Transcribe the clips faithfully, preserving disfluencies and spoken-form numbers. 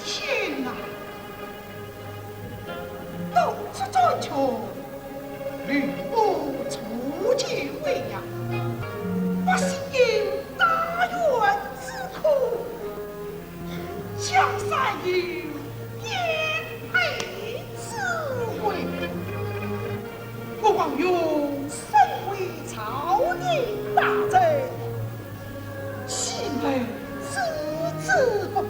天哪！ 东吴专权，吕布初见危呀，百姓大怨之苦，江山有变配之危。我王勇身为朝廷大臣，岂能置之不顾？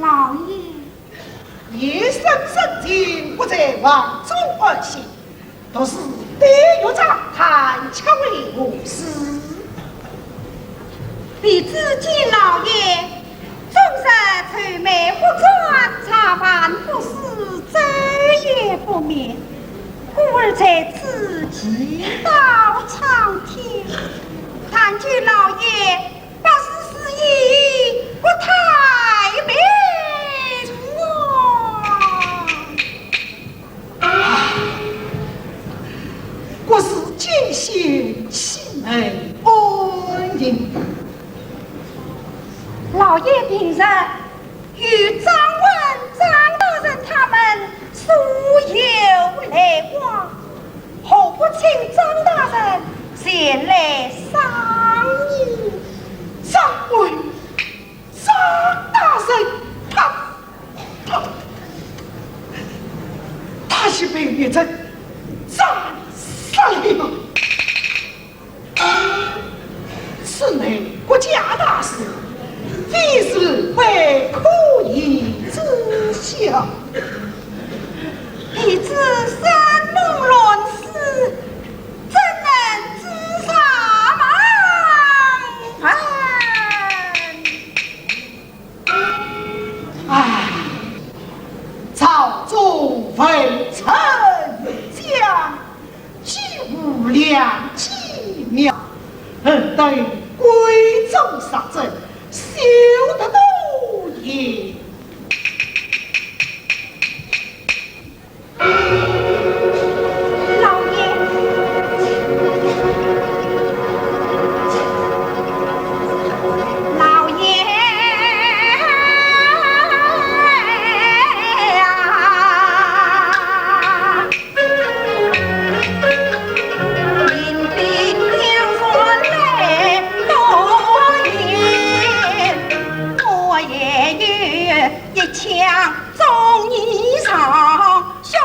老爷。 夜深人静，不在房中安心，独自对月长谈，却为何事？弟子见老爷，终日愁眉不展，茶饭不思，昼夜不眠，故而在此祈祷苍天，但求老爷 百事如意，国泰民安。国事尽兴，其民安宁。老爷平日 与张文、张大人他们素有来往，何不请张大人前来商议？张文、张大人，他、他、他是被别人斩杀了吗？ 此乃国家大事，非是为可言之小。弟子生逢乱世，怎能知啥门？唉，朝中文臣将， 岂无良机妙？尔等贵重杀朕，休得多言。老爷，老爷呀！ 一枪中你上胸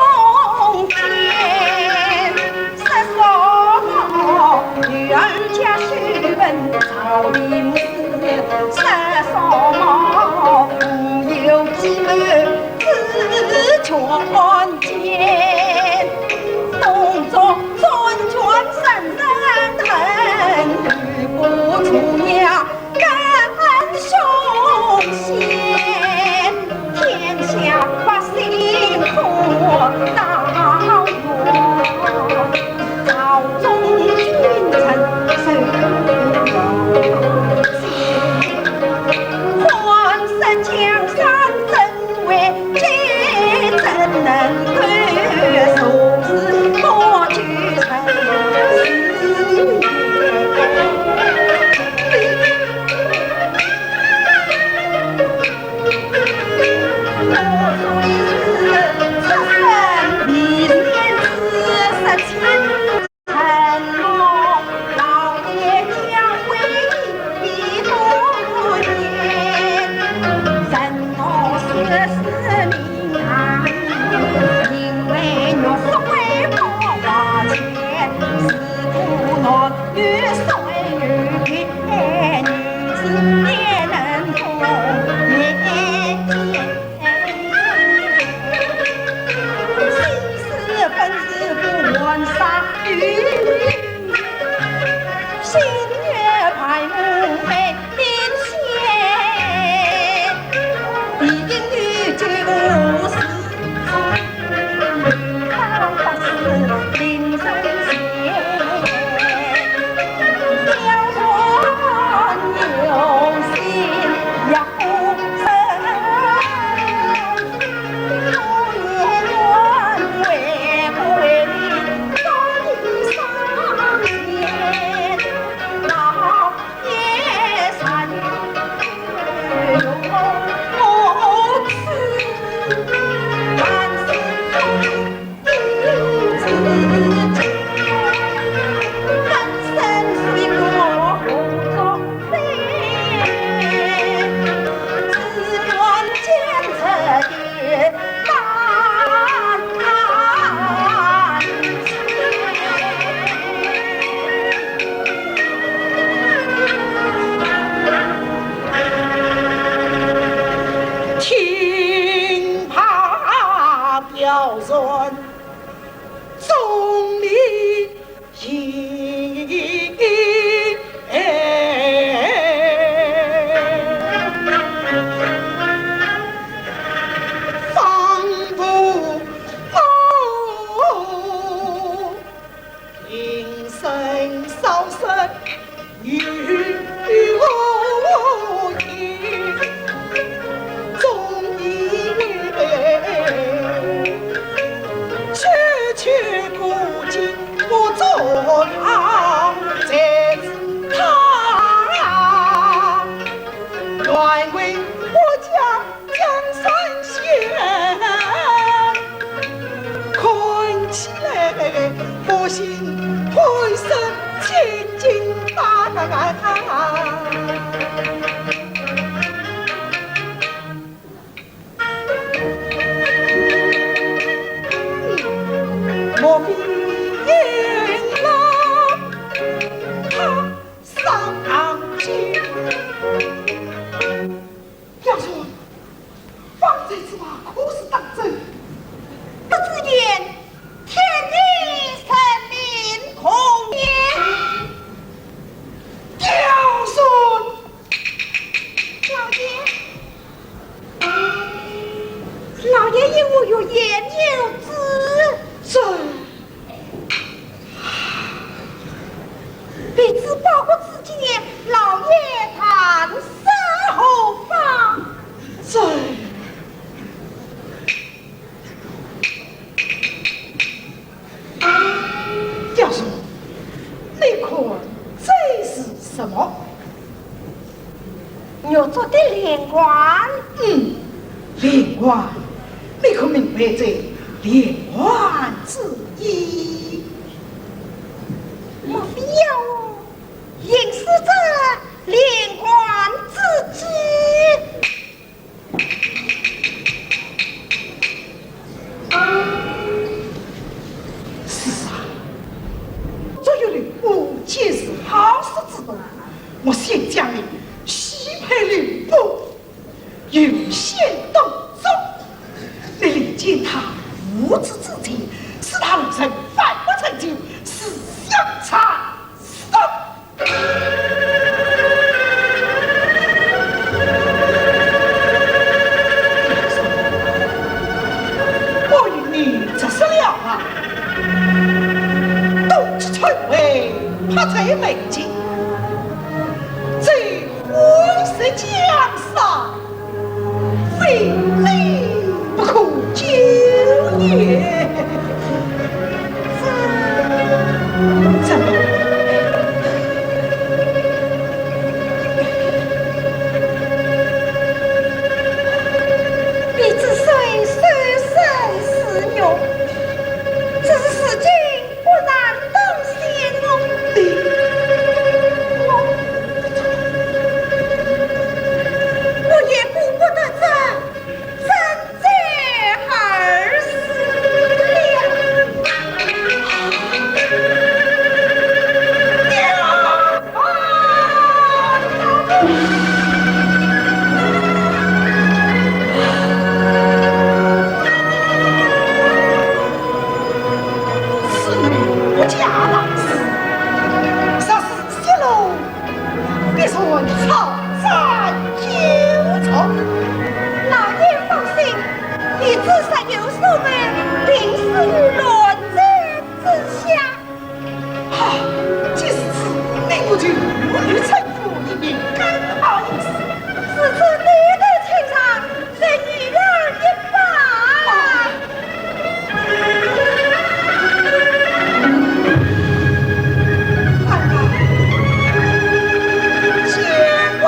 少生于我也，终以为区区古今，我做堂才是他，愿为我家 江山险，看起来不幸，会生千斤担。莫非因了他上京？ 刁人，方才此话可是当真？不知言，天地神明共言。刁人！老爷，老爷因何欲言有之？这 不知报国之间，老爷谈笑何方？这，刁人，你看这是什么？ 玉做的连环。嗯，连环，你可明白这连环之意？莫非要我吟诗这连环之句？ 是啊，这一路我皆是好事之徒，我先将你许配刘伯，由先到终。你连见他五指之间，使他二人反目成仇，自相残杀。 我与你结识了啊，冬至春回，拍在眉间，这欢喜江山， 非你不可救也。这，这，你之所以收收是玉，只是如今 不然当先我的，我，我也顾不得这，怎奈何事了。 此女不嫁郎世，若是泄露，必然草菅人命。老爷放心，你这日有所为，定是有乱子之下。 啊，既是此，你我就母女成父，一命更好一死。如此你的情长，随女儿一拜。啊，看看，千万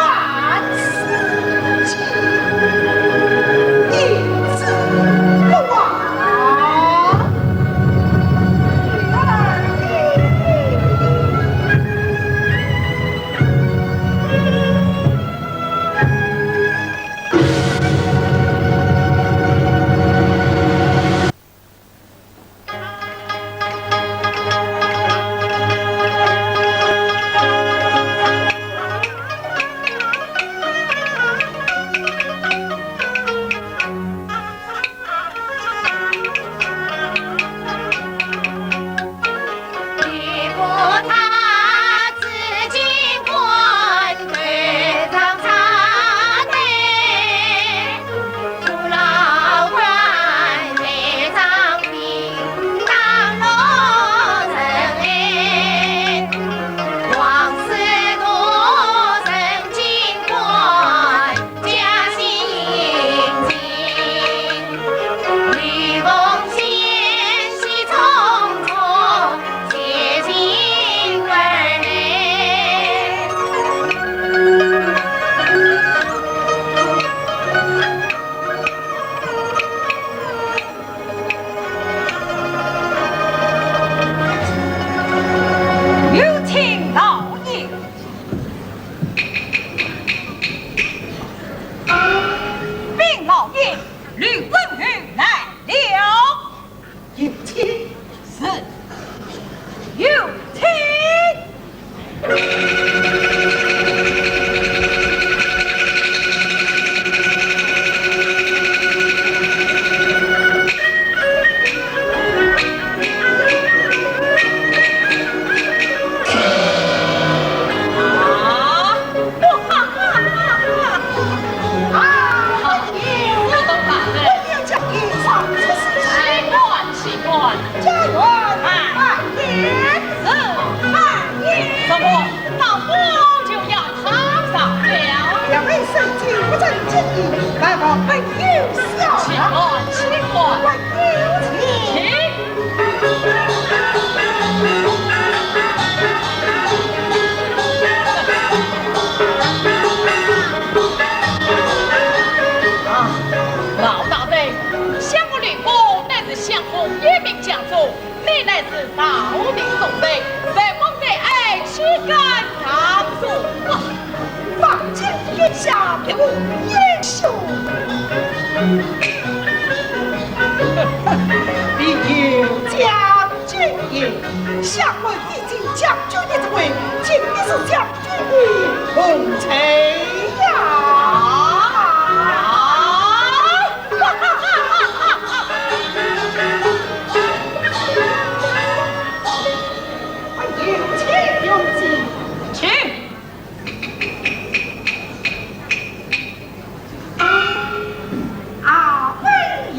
万望不要笑。请看，请看。不要请。请。啊，老大人，想我吕布乃是相国一名将军， 你乃是朝廷重臣，怎么在爱妻间当中？啊，方卿殿下，给我严兄。你有将军印，下官已经将军的职位，今日是将军的红旗呀！ 有请，有请。请。啊，欢迎。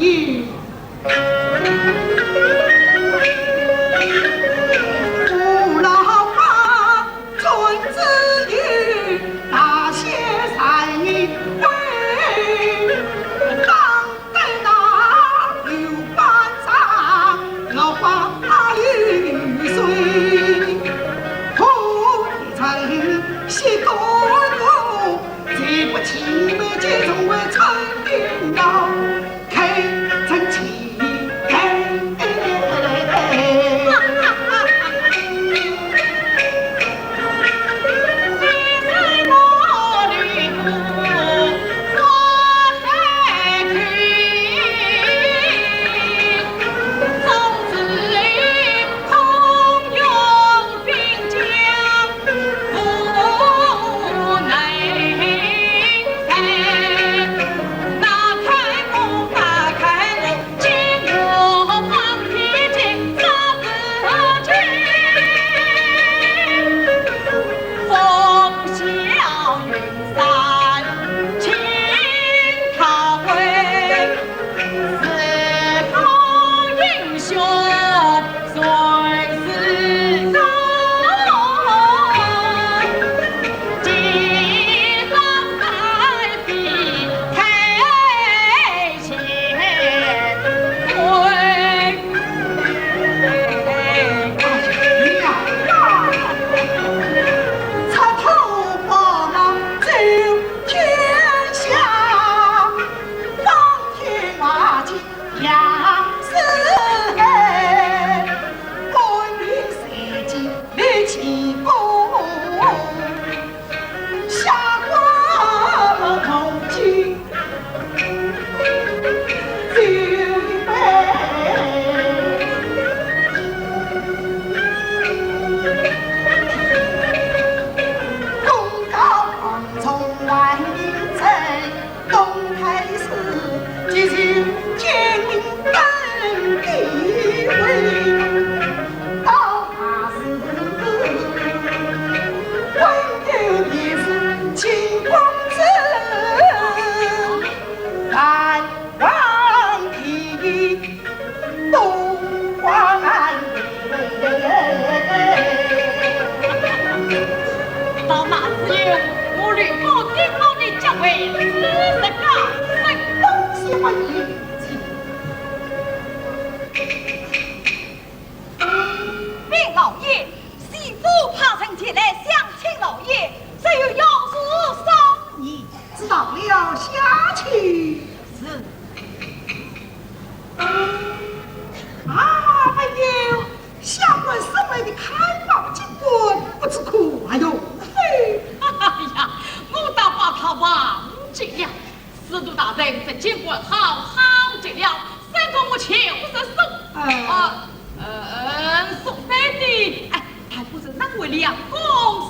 到那时候，我吕布定保你结为四十家，生东西不一。禀老爷，徐府派人前来相请老爷，只有要住三日。知道了，下去。是。 啊，朋友，下官身为的开宝金官，不知可还有？哎呀，我倒把他忘记了。司徒大人这金官好好极了，三个我全部是送。哎。啊，呃，送三的，哎，还不是那位梁公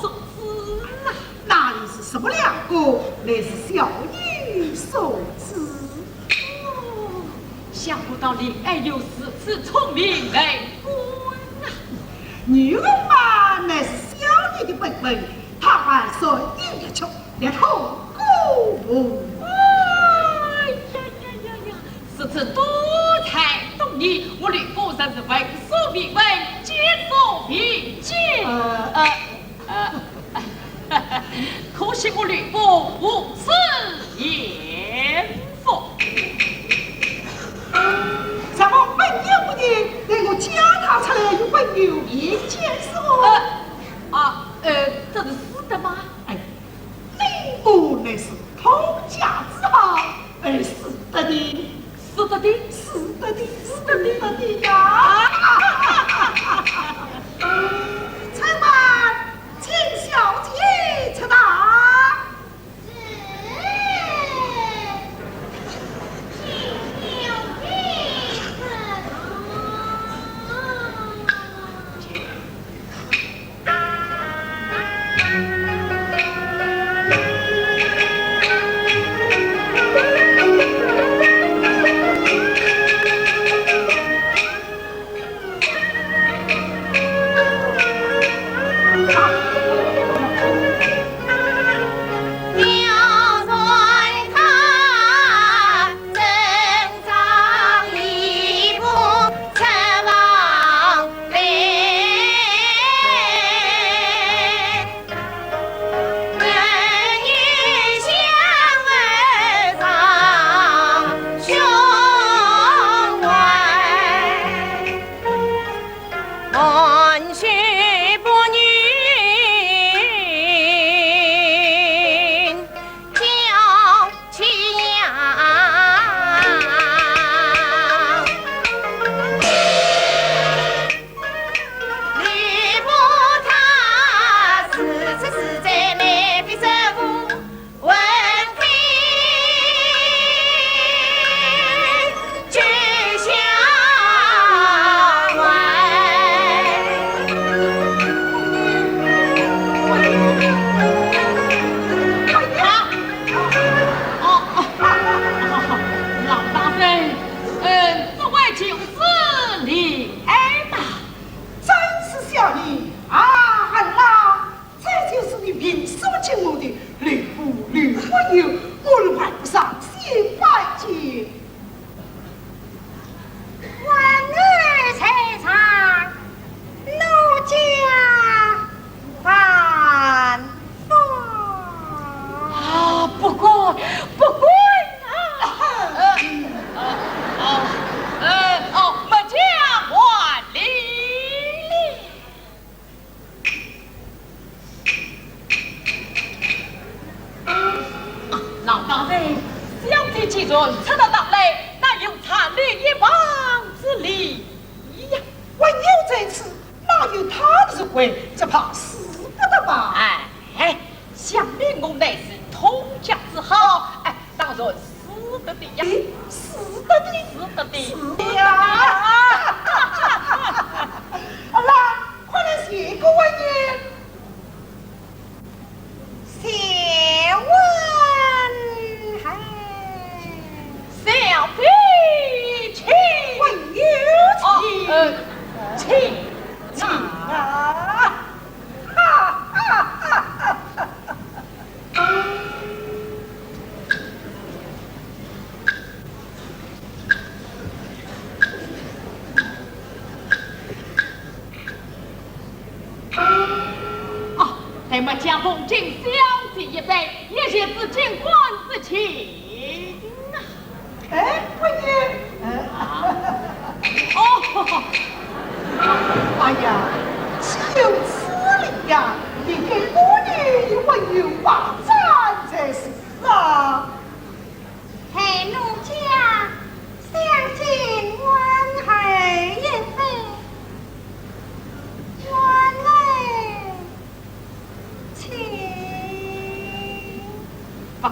送子啊。哪里是什么梁公，乃是小女送子。 哦，想不到令爱有如此聪明能干啊！女儿嘛，乃是小女的本分，她还算有一出，也通过我。哎呀呀呀呀，如此多才多艺，我吕布真是闻所未闻，见所未见。呃，呃， 呃，可惜我吕布无此言。是死的吗？哎，你我乃是通家之好，哎，死得的，死得的，死得的，死得的，死得的呀！春官，请小姐出堂。 老大人，嗯，这位就是李二大。真是小李啊，很啦。 这就是你平素敬我的刘部刘文友，我儿还不上心拜见。文儿在上，奴家万福。啊，不敢，不敢啊！呃，呃，呃，哦，末将还礼。 啊，老大人，小姐既然出得堂来，那有参礼一旁之礼呀。文友在此，哪有他的座位？只怕使不得吧？哎，哎，想必我乃是通家之好，哎，当然使得的呀。哎，使得的？使得的。是呀。好了，快来谢过文友。 谢文海。小姐请。文友请。哦，呃，请，请啊。哈哈哈哈哈。 哦，待末将奉敬小姐一杯，以谢至金官之情啊。哎，文友，哎。啊。哦。哎呀，岂有此理呀！你给我与文友把盏才是啊！ 待奴家相敬问候一番，问候，请。不敢，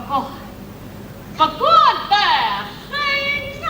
不敢得很啊。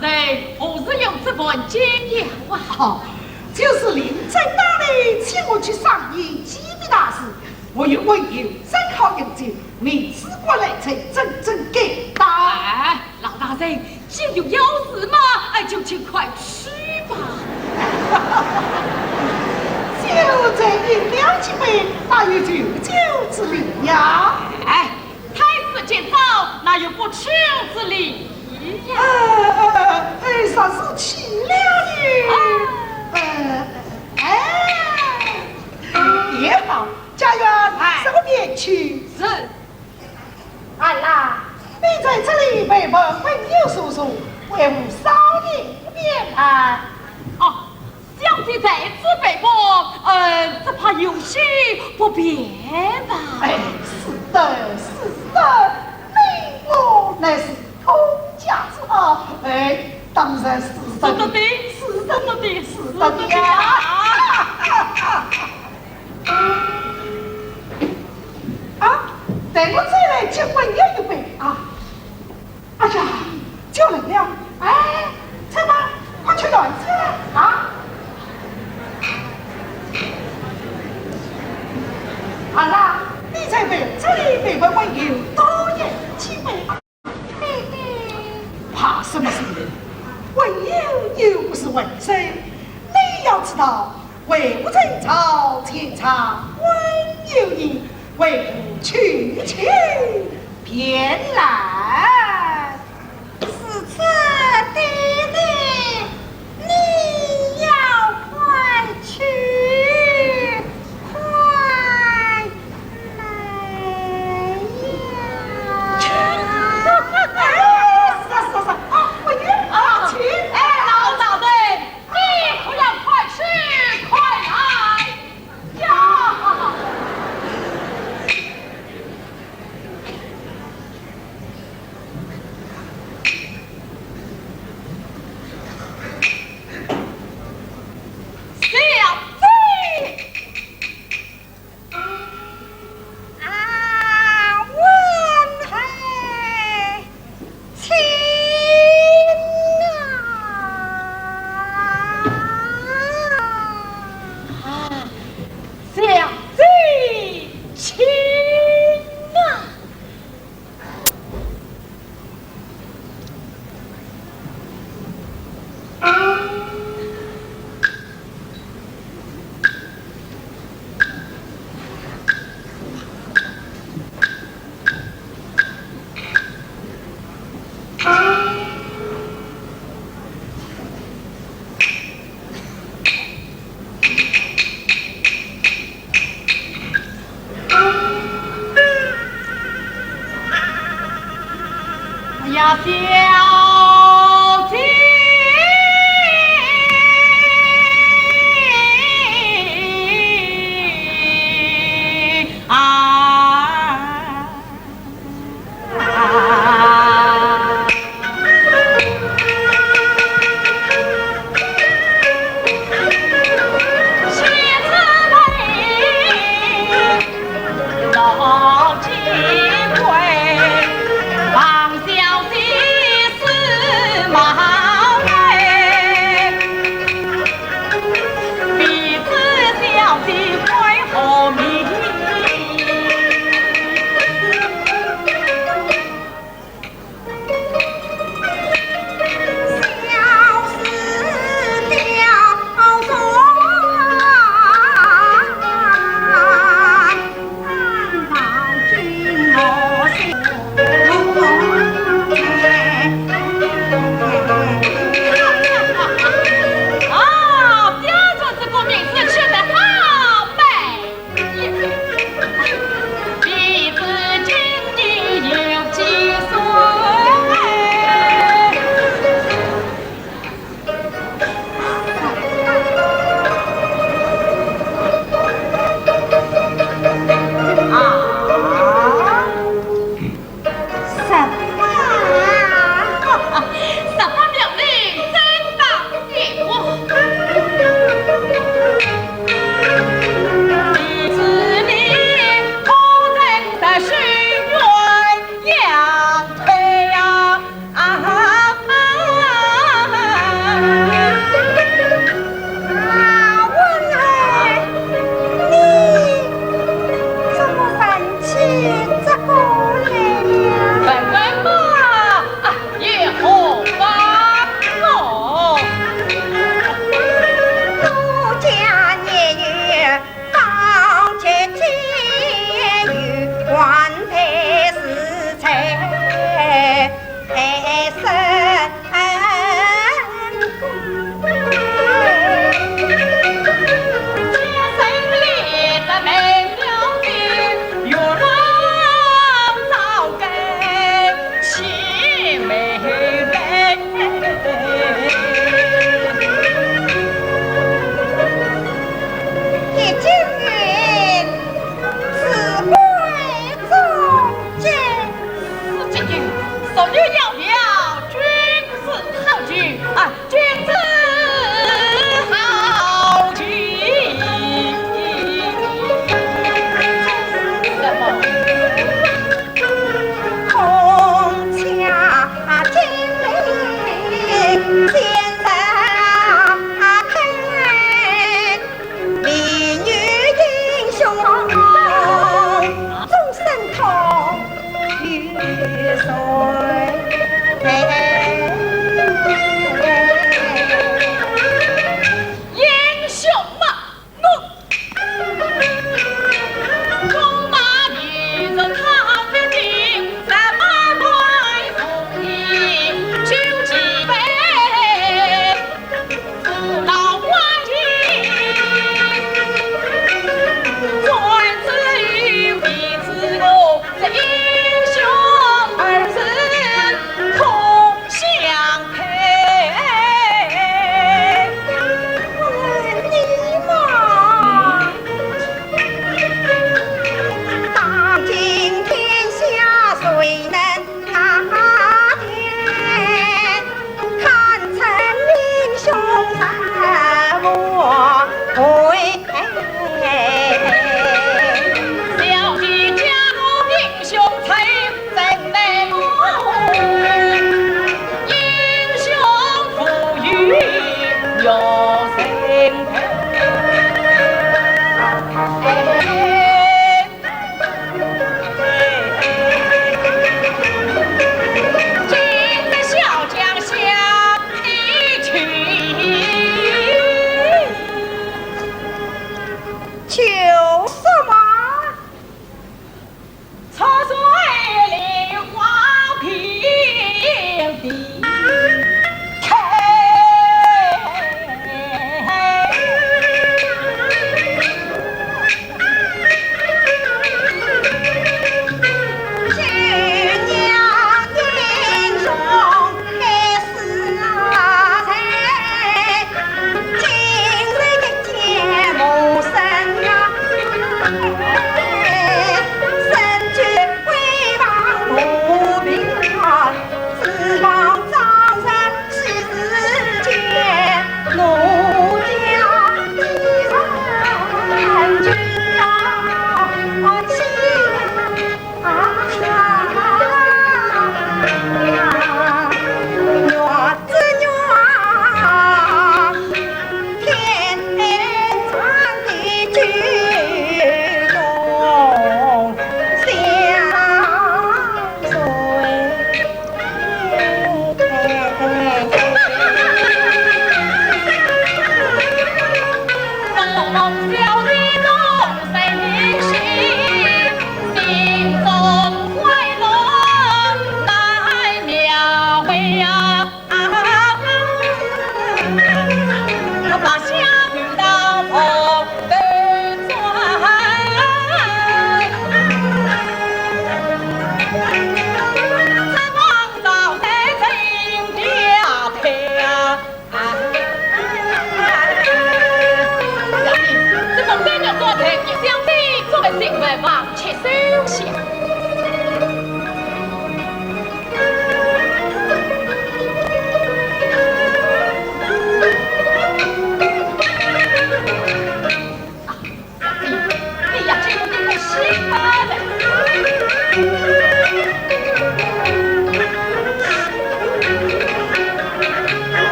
人何时有这番讲话啊？哦，就是令尊到来，请我去商议机密大事，我与文友商讨饮酒，你只管来哉，真正该打。哎，老大人，既有要事嘛，哎，就请快去吧。酒醉饮了几杯，哪有醉酒之理呀？哎， 太师见招，哪有不去之理呀？呃，呃，呃，哎，啥事去了呢？啊。呃，哎，也好，家园，哎。随便去。是。安啦，你在这里陪伴朋友叔叔，为父少年面谈。哦， 小姐在此陪伴，呃，只怕有些不便吧。哎，是的，是的，你我乃是通家之好，哎，当然是的，是的，是的，是的呀。啊，待我再来敬朋友一杯啊。 哎呀，酒冷了，哎，吃吧，快去暖身啊！好啦，你在这里陪伴朋友多饮几杯。嘿嘿，怕什么事？朋友又不是外人，你要知道，为父争吵，全仗朋友你，为父去请便来。 是这，爹爹，你要快去，快来呀！哎，是啊，是啊，是啊，啊，我也啊，请。哎，老大人，你可要快去，快来呀！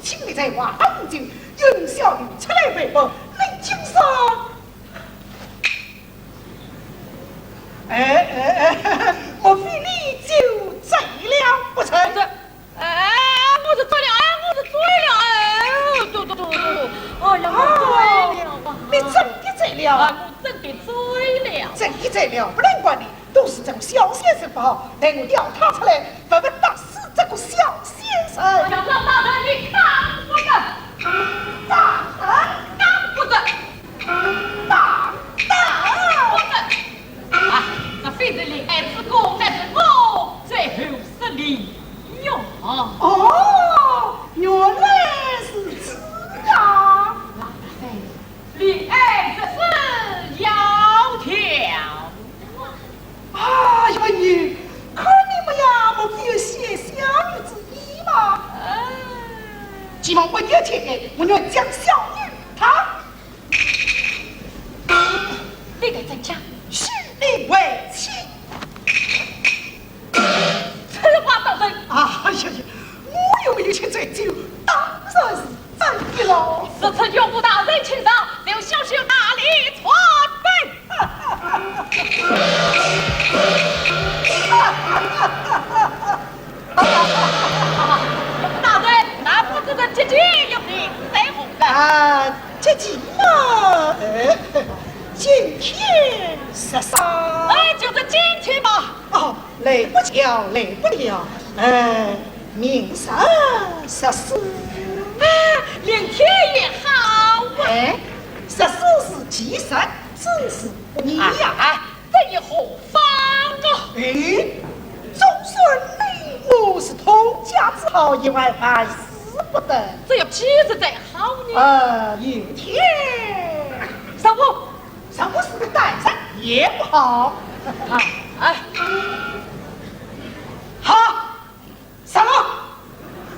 请你在外喝酒，有小女出来陪伴，你轻松。哎哎哎，莫非你酒醉了不成？这，哎，我是醉了，哎，我是醉了，哎，嘟嘟嘟嘟，哎呀，我醉了啊！你真的醉了？哎，我真的醉了。真的醉了，不能怪你。 都是这个小先生不好，待我叫他出来，白白打死这个小先生。哎呀，老大人，你打不得！打人！打不得！打，打不得！啊，这非是令爱之功，乃是我最后失礼哟。哦，原来如此啊！老大人，令爱这是窈窕。 哎呀，你看你们呀，莫非有些小女之意嘛？既然没有钱的，我愿将小女她，你待怎讲？许你为妻。此话当真？哎呀呀，我又没有钱醉酒，当然是 真的咯。如此岳父大人请上，就小婿大礼参拜。岳父大人，那不知这吉期又定在何日？啊，吉期嘛，呃，今天十三。哎，就是今天嘛。 哦，来不及了，来不及了。呃，明日十四。啊，明天也好啊。哎，十四是吉日，真是不宜呀。啊，这又何妨啊？哎，总算你我是通家之好，意外万事不得。这要几时才好呢？呃，明天上午。 上午是个歹日也不好。啊，哎。好，上午，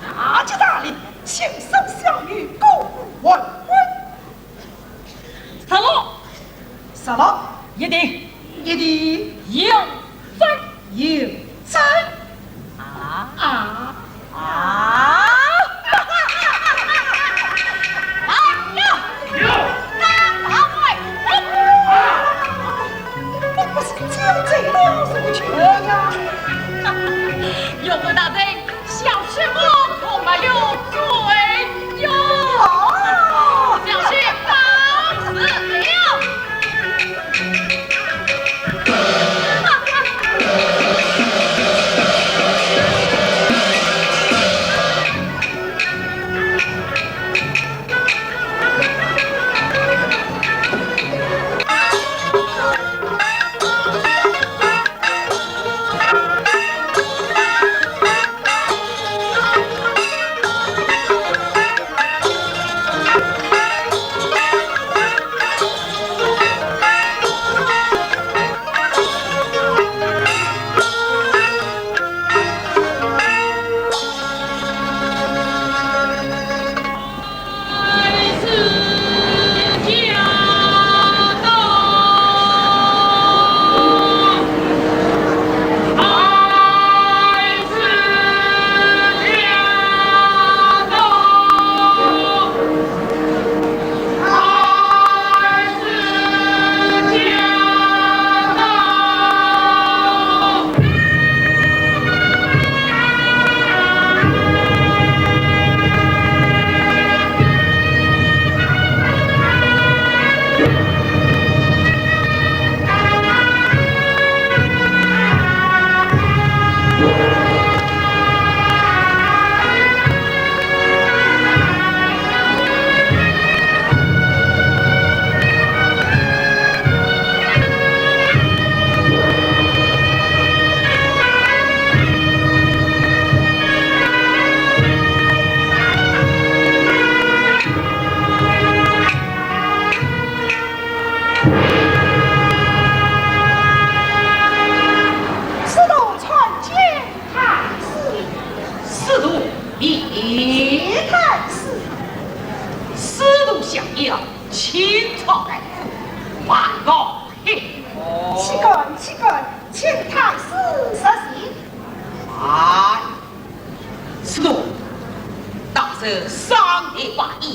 大吉大利，请三小女过午黄昏。上午，上午，一定，一定，有证，有证。 啊啊啊！哎呀，有！大大会，不是酒醉了，是不是呀？岳父大人，小婿我可没有醉哟。哦，小婿告辞了。 使徒参见太师。使徒面见太师。使徒相邀，请参拜。万岁。启禀，启禀，请太师入席。哎，使徒，大这商业法院，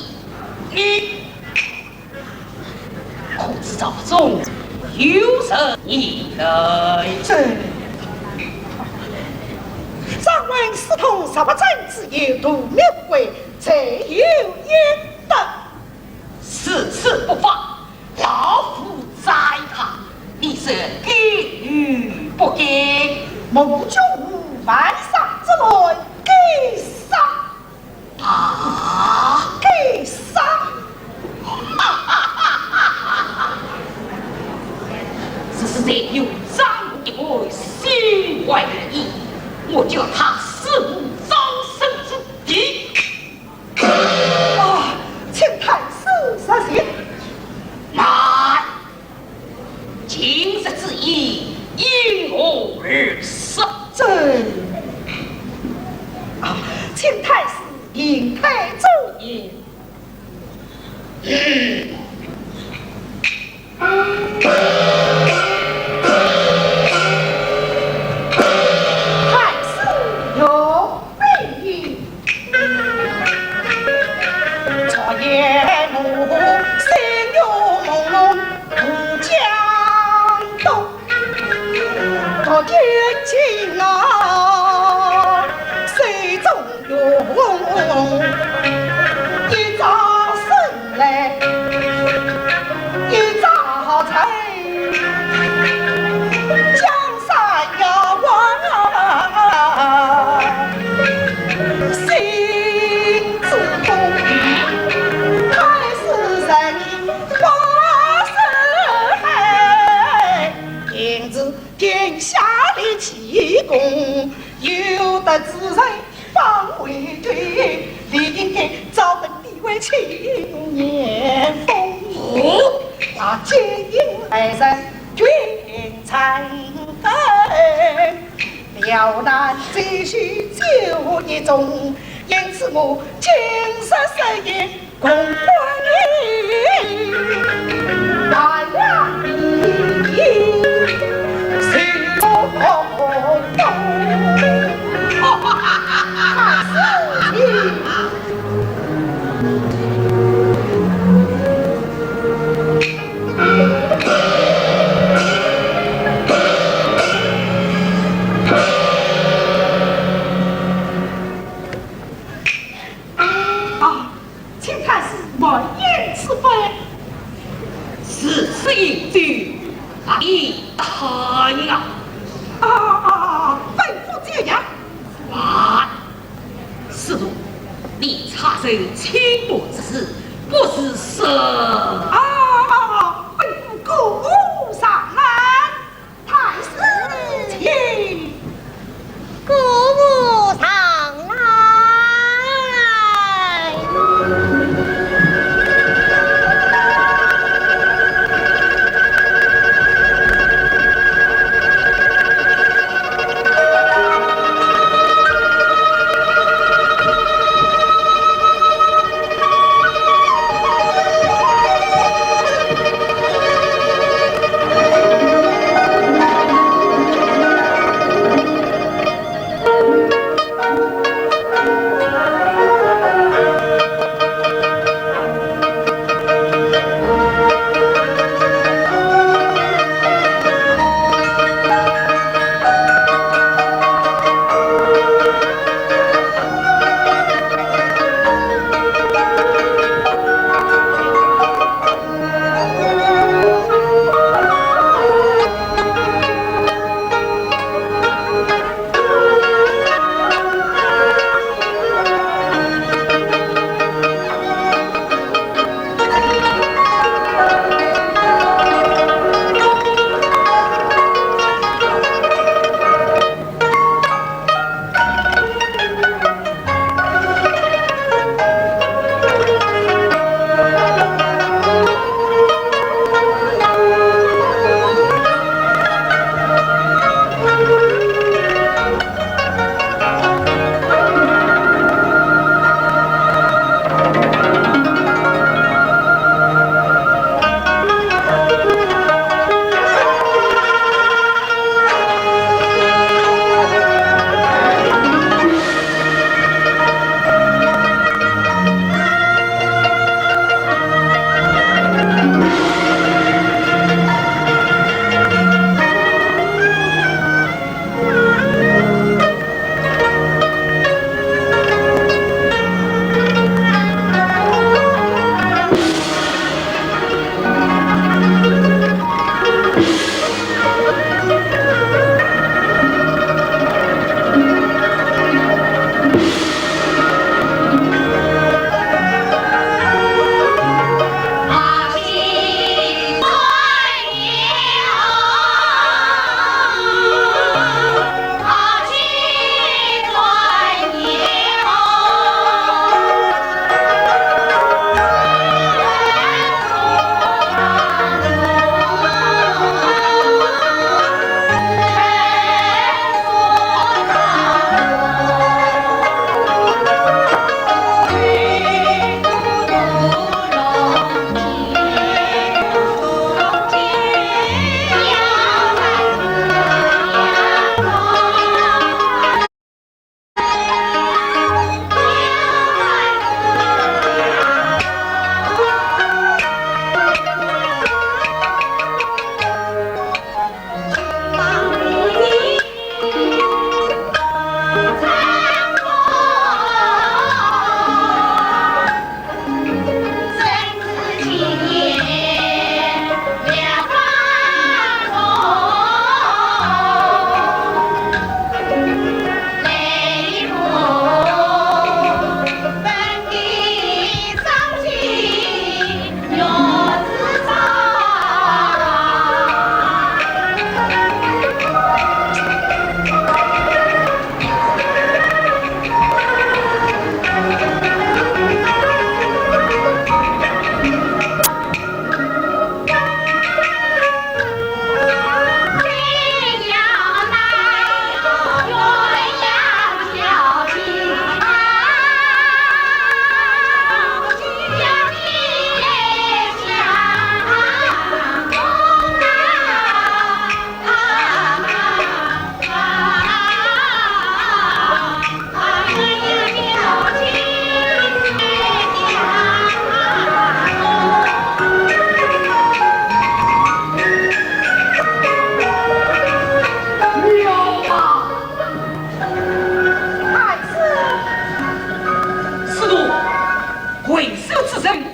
你可知朝中有人议论？这，张文私通十八镇之友，图谋不轨，罪有应得。如此不法，老夫宰他，你说该与不该？目中无犯上之罪，该杀。 啊，该杀！这是罪有张一官心怀二意，我叫他死无葬身之地。啊，请太师息怒。慢！ 今日之议，因何而说？这，啊，请太师引开主意。嗯。太师有命。 昨夜我心若朦胧无讲动，突然惊啊，手中云，一朝醒来，一朝睡。 江山要望心之中，太师人花似海，今日殿下立奇功，有德之人 方为对，理应该照本地位，轻言风雨。哦，那奸淫二人君臣分，刁难贼首就一众，因此我今日设宴 共欢饮，大家一饮，谁不动？啊， 请太师慢言，此番如此饮酒，何以得酣啊？啊，啊，啊，吩咐酒呀。慢！师徒，你插手清末之事，不是说……啊，啊，啊，吩咐歌舞上来。 太师，请。歌舞上来。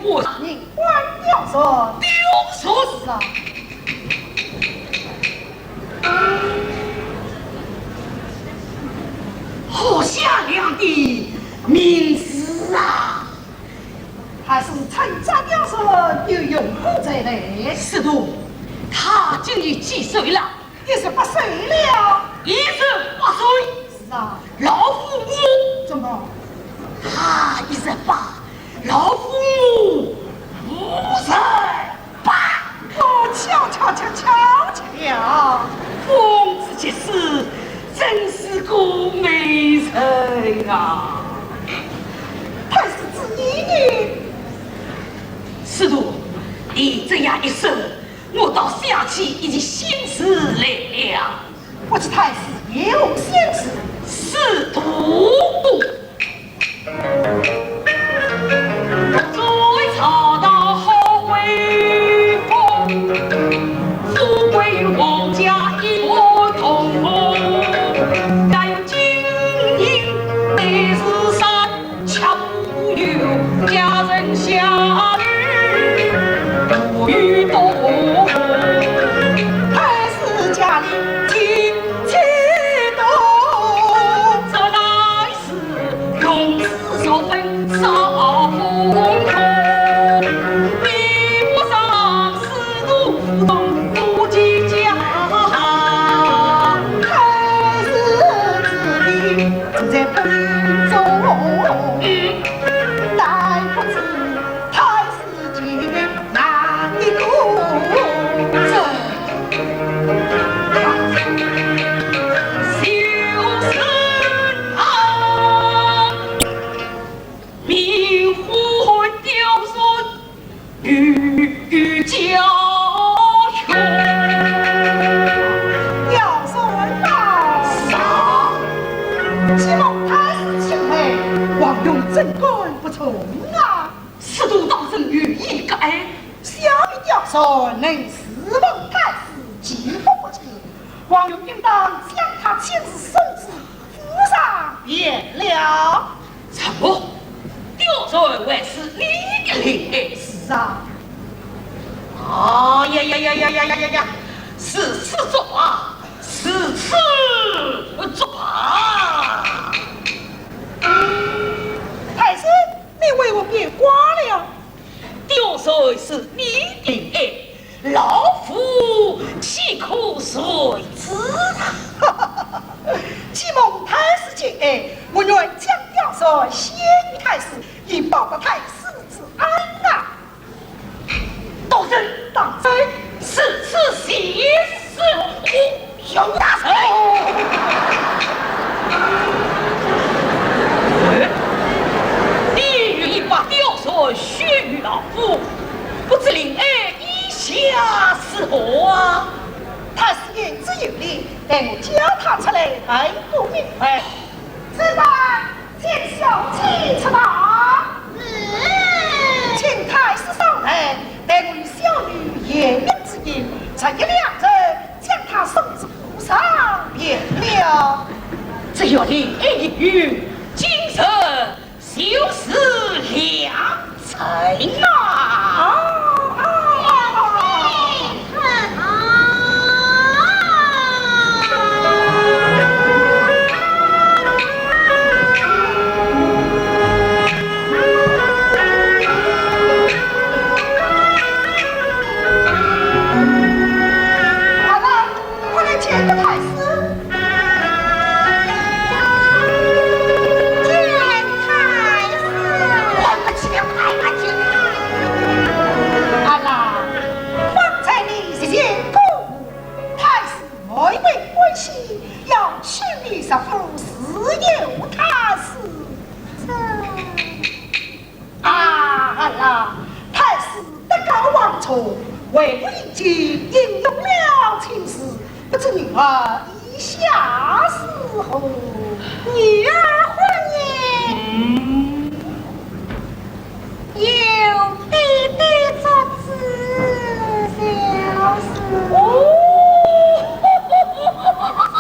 我，命官刁钻。刁钻？是啊。好响亮的名字啊！还是趁早刁钻，有用武之人。是的，他今年几岁了？一十八岁了。一十八岁？是啊。老夫我，怎么？他一十八，老夫我五十八。哦，巧巧巧巧巧！凤姐姐是，真是个美人啊！太师之意呢？是的，你这样一说，我倒想起一件心事来了。不知太师有何心事？是的。 刁钻呐！啥？既蒙太师青睐，王勇怎敢不从啊？ 师徒当真有意该？小女刁钻，能侍奉太师，其福不至。王勇应当将她亲自送至府上便了。什么？刁钻还是你的令？是啊。哎呀呀呀呀呀呀呀呀！如此作罢，如此作罢。太师， 你为何变卦了？刁钻是你的爱，老夫岂可遂之啊？既蒙太师青爱，我愿将刁钻献与太师，以报答太师之恩啊！ 大人，大人，如此邪事，我有大罪。你愿意把刁钻献与老夫，不知令爱意下如何啊？太师言之有理，待我叫他出来，待我明白。 此番请小姐出堂。是。请太师上来，待我与小女言明之意，这一两日将她送至府上便了。只要你一语，今日就是良辰啊！啊，啊，啊，啊。 快来见个太师。见太师。快快去，快快去。阿郎，方才你是见过 太师妹妹关心，要娶你入府自有他事。这……啊，阿郎，太师德高望重，为我已经应允了亲事，不知女儿意下如何？女儿婚姻？嗯。 有爹爹做主就是。哦，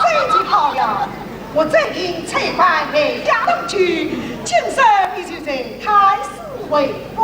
这就好呀！我正因采苹美佳当久，今日你就在太师回府。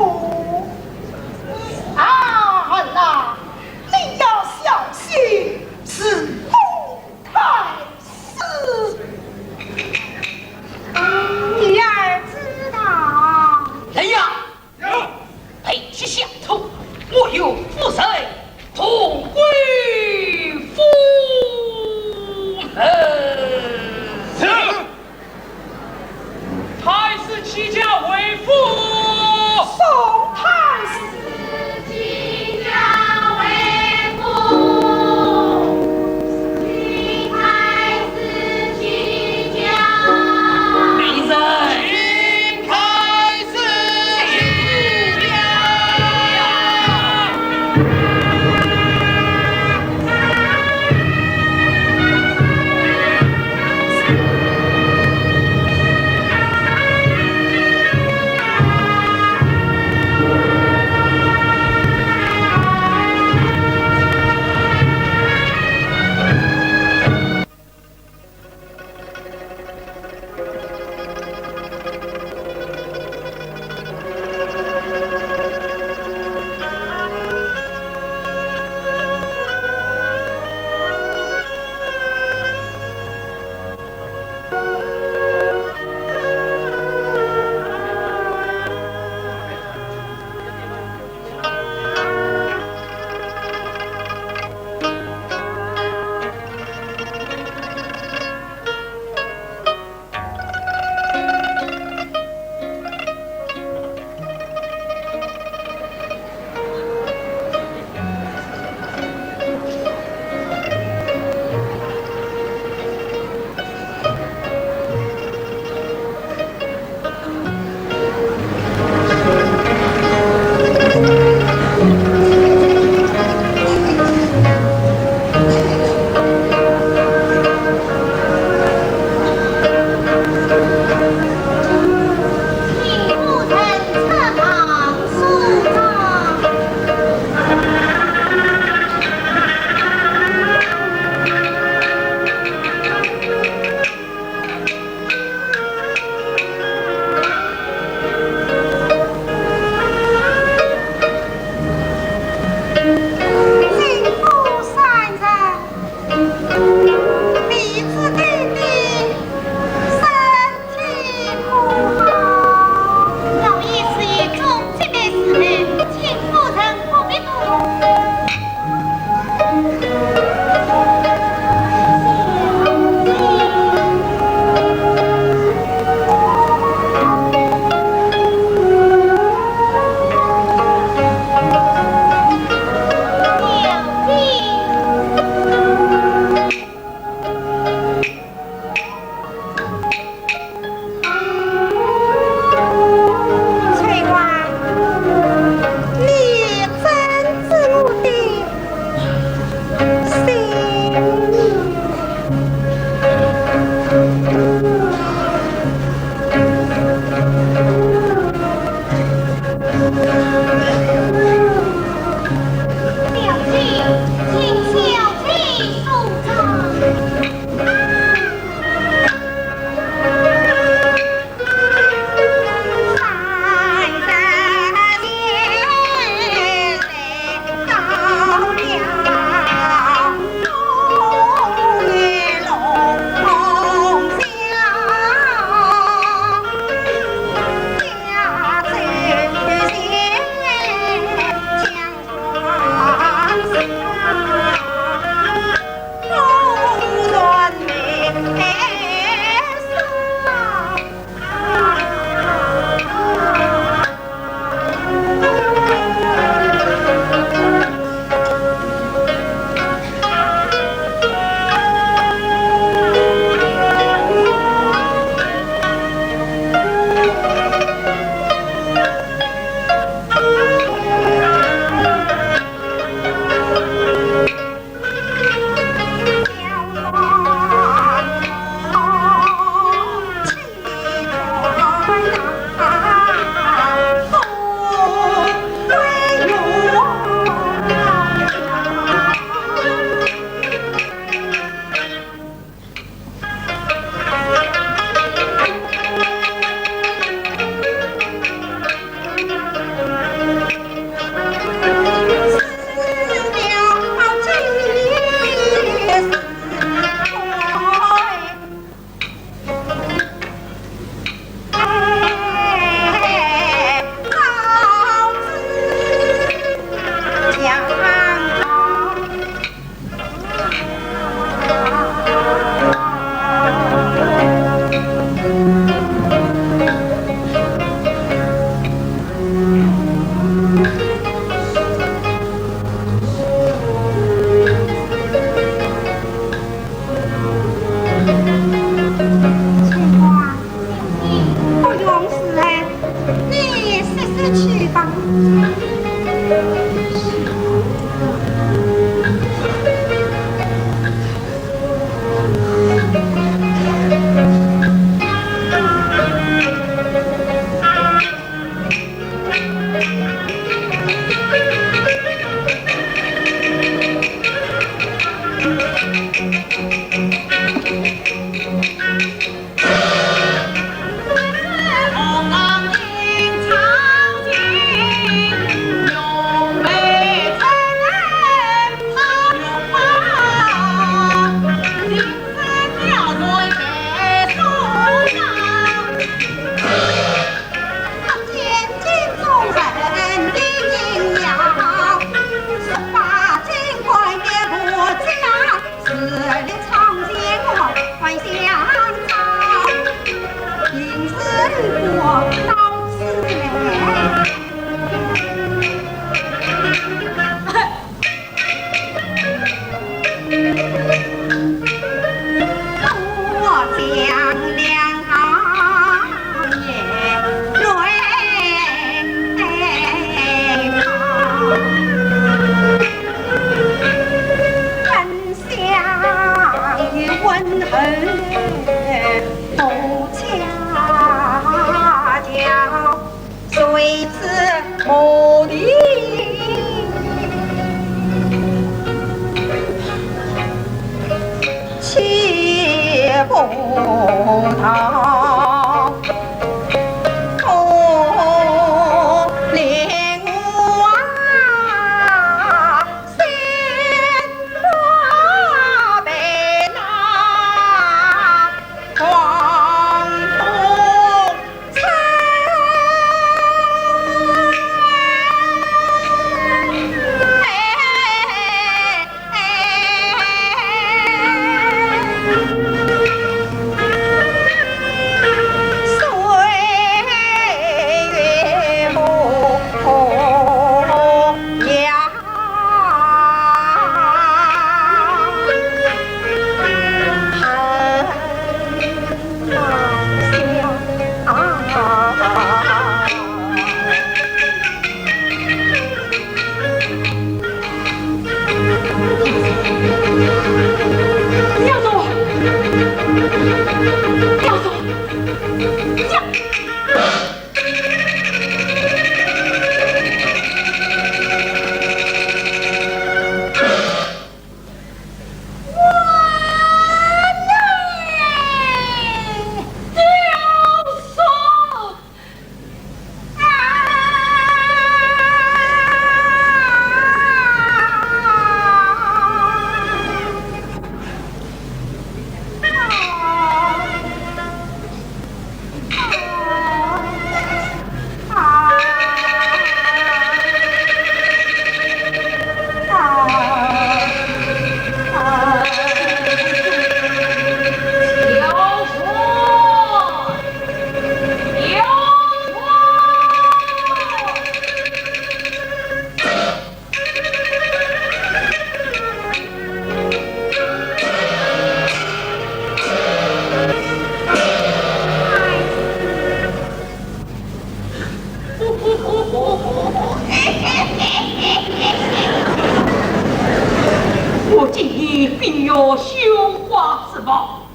我今日必要绣花珠宝，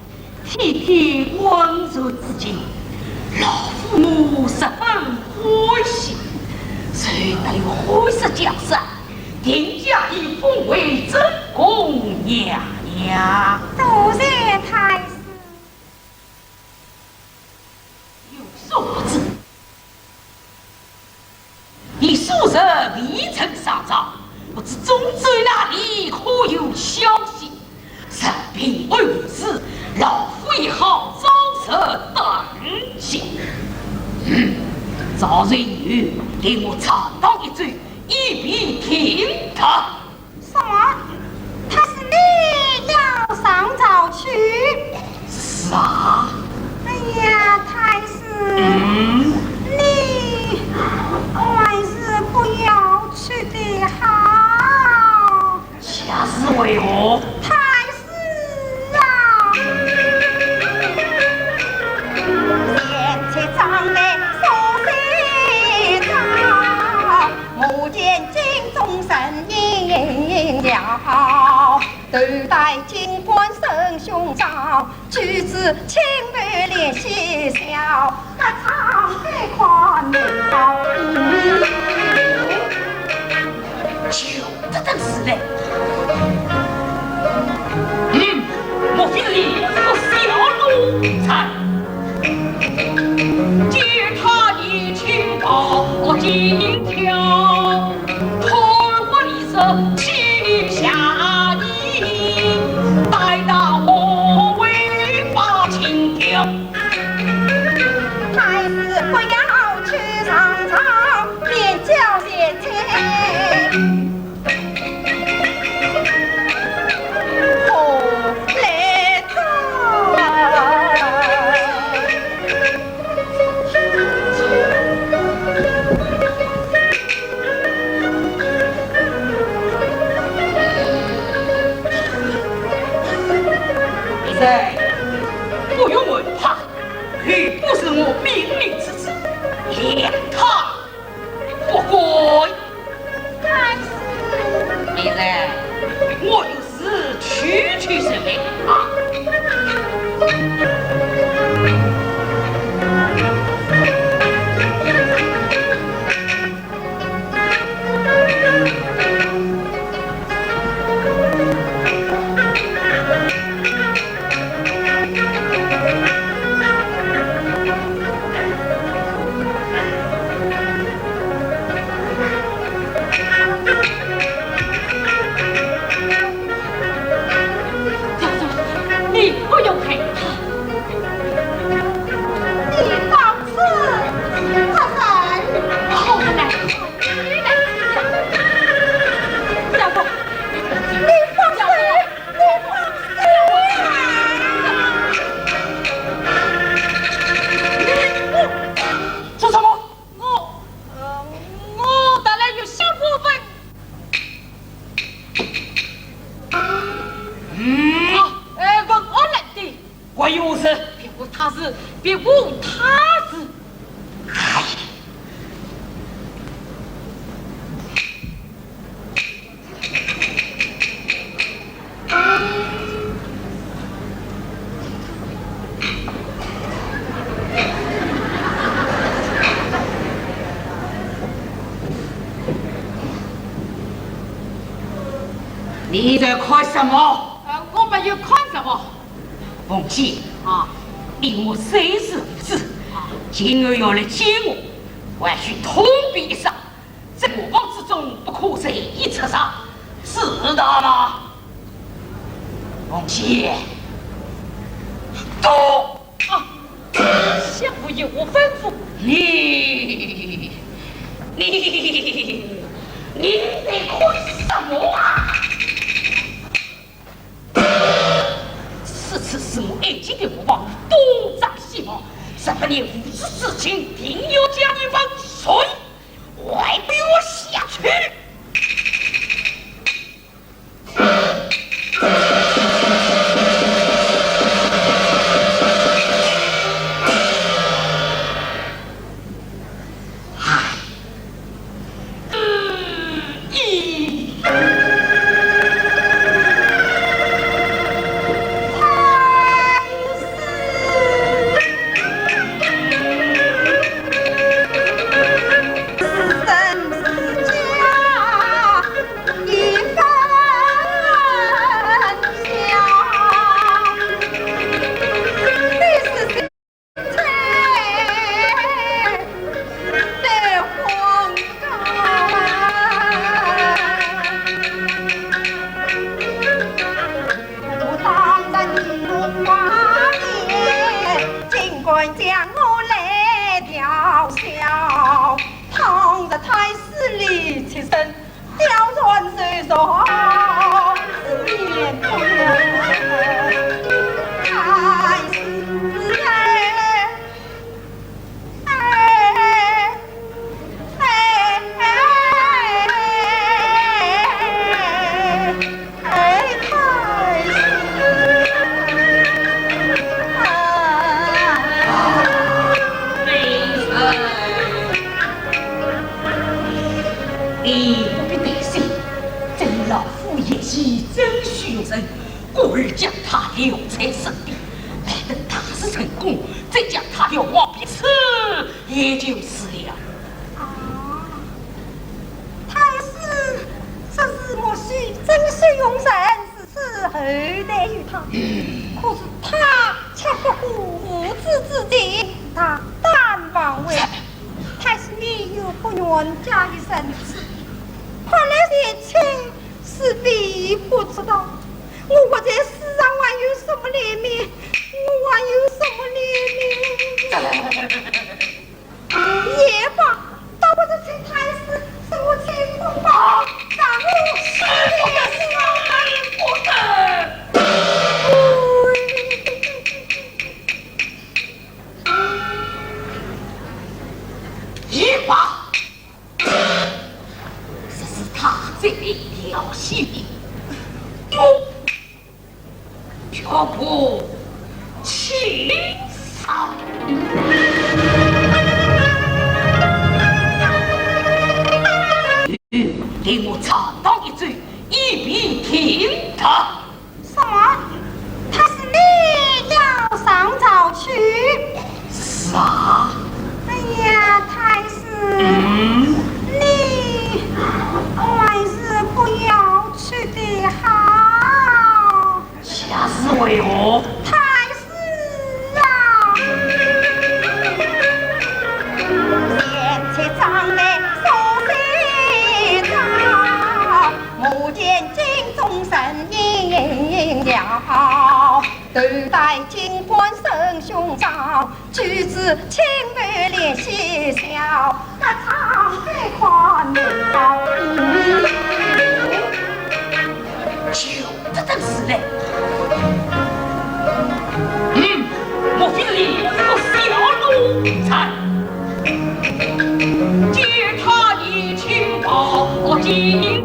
体贴温柔之情，老夫我十分欢喜。谁得有好色家室，定要封为正宫娘娘。多谢太师。有所不知， 你素日未曾上朝，不知中州那里可有消息？任凭暗示，老夫也好早日得信。嗯，赵瑞元，待我长刀一斩，以便停他。 什么？他是你要上朝去？是啊。哎呀，太师，嗯？你还是不要去的好。这是为何？太师啊！贤妻长待叔孙到，母亲今忠臣名校，头戴金冠圣胸罩，举止清白脸喜笑，那唱海阔面高。就这等事嘞。嗯，莫非是你这个小奴才？ 见他年轻高金挑，看我你是膝下的，待他我为把情调。还是不要去上朝，免教贤妻。 你在，不用问他，你不是我命令之子，连他 不过，但是，现在我有事去去就来啊。 你不用害怕。你放肆！大人！好的，来，来，小凤，你放肆！ 做什么？我，呃，我带来有些过分。嗯。呃，问我来的。我有事。别无他事，别无他事。 你在看什么？呃，我没有看什么。凤姐，啊。你我虽是父子，啊。今后要来见我，还需通禀一声。 在磨坊之中不可随意出入，知道吗？凤姐，走。啊，相府有何吩咐？你，你，你在看什么啊？ 此次是我爱卿的父王东张西望，若不念父子之情，定要将你万岁！快与我下去！ 你你不必担心，这老夫爷是真虚荣人，故而将他留在身边，待等大事成功，再将他调往别处也就是了。啊，太师，这是莫须真虚荣人，是后代有他，可是他却不顾父子之情，大胆妄为。 太师你又不愿加以仁慈，看来贤卿是并不知道，我活在世上还有什么脸面？我还有什么脸面？也罢，倒不如请太师替我吹风吧，让我是不得，是不得。 一把，这是他这里要性命，不，绝不轻饶。嗯，给我长刀一支，以便停他。 什么？太师你要上朝去？是啊。哎呀，太师，嗯？你还是不要去的好。这是为何？太师啊！ 就这等事嘞。嗯，莫非是你这个小奴才？见他年轻高，今天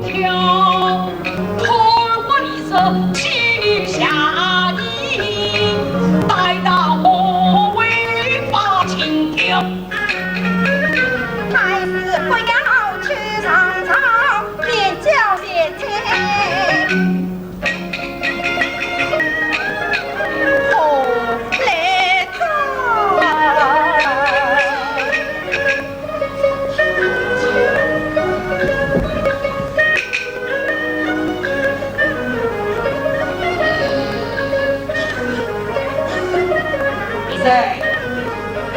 你在，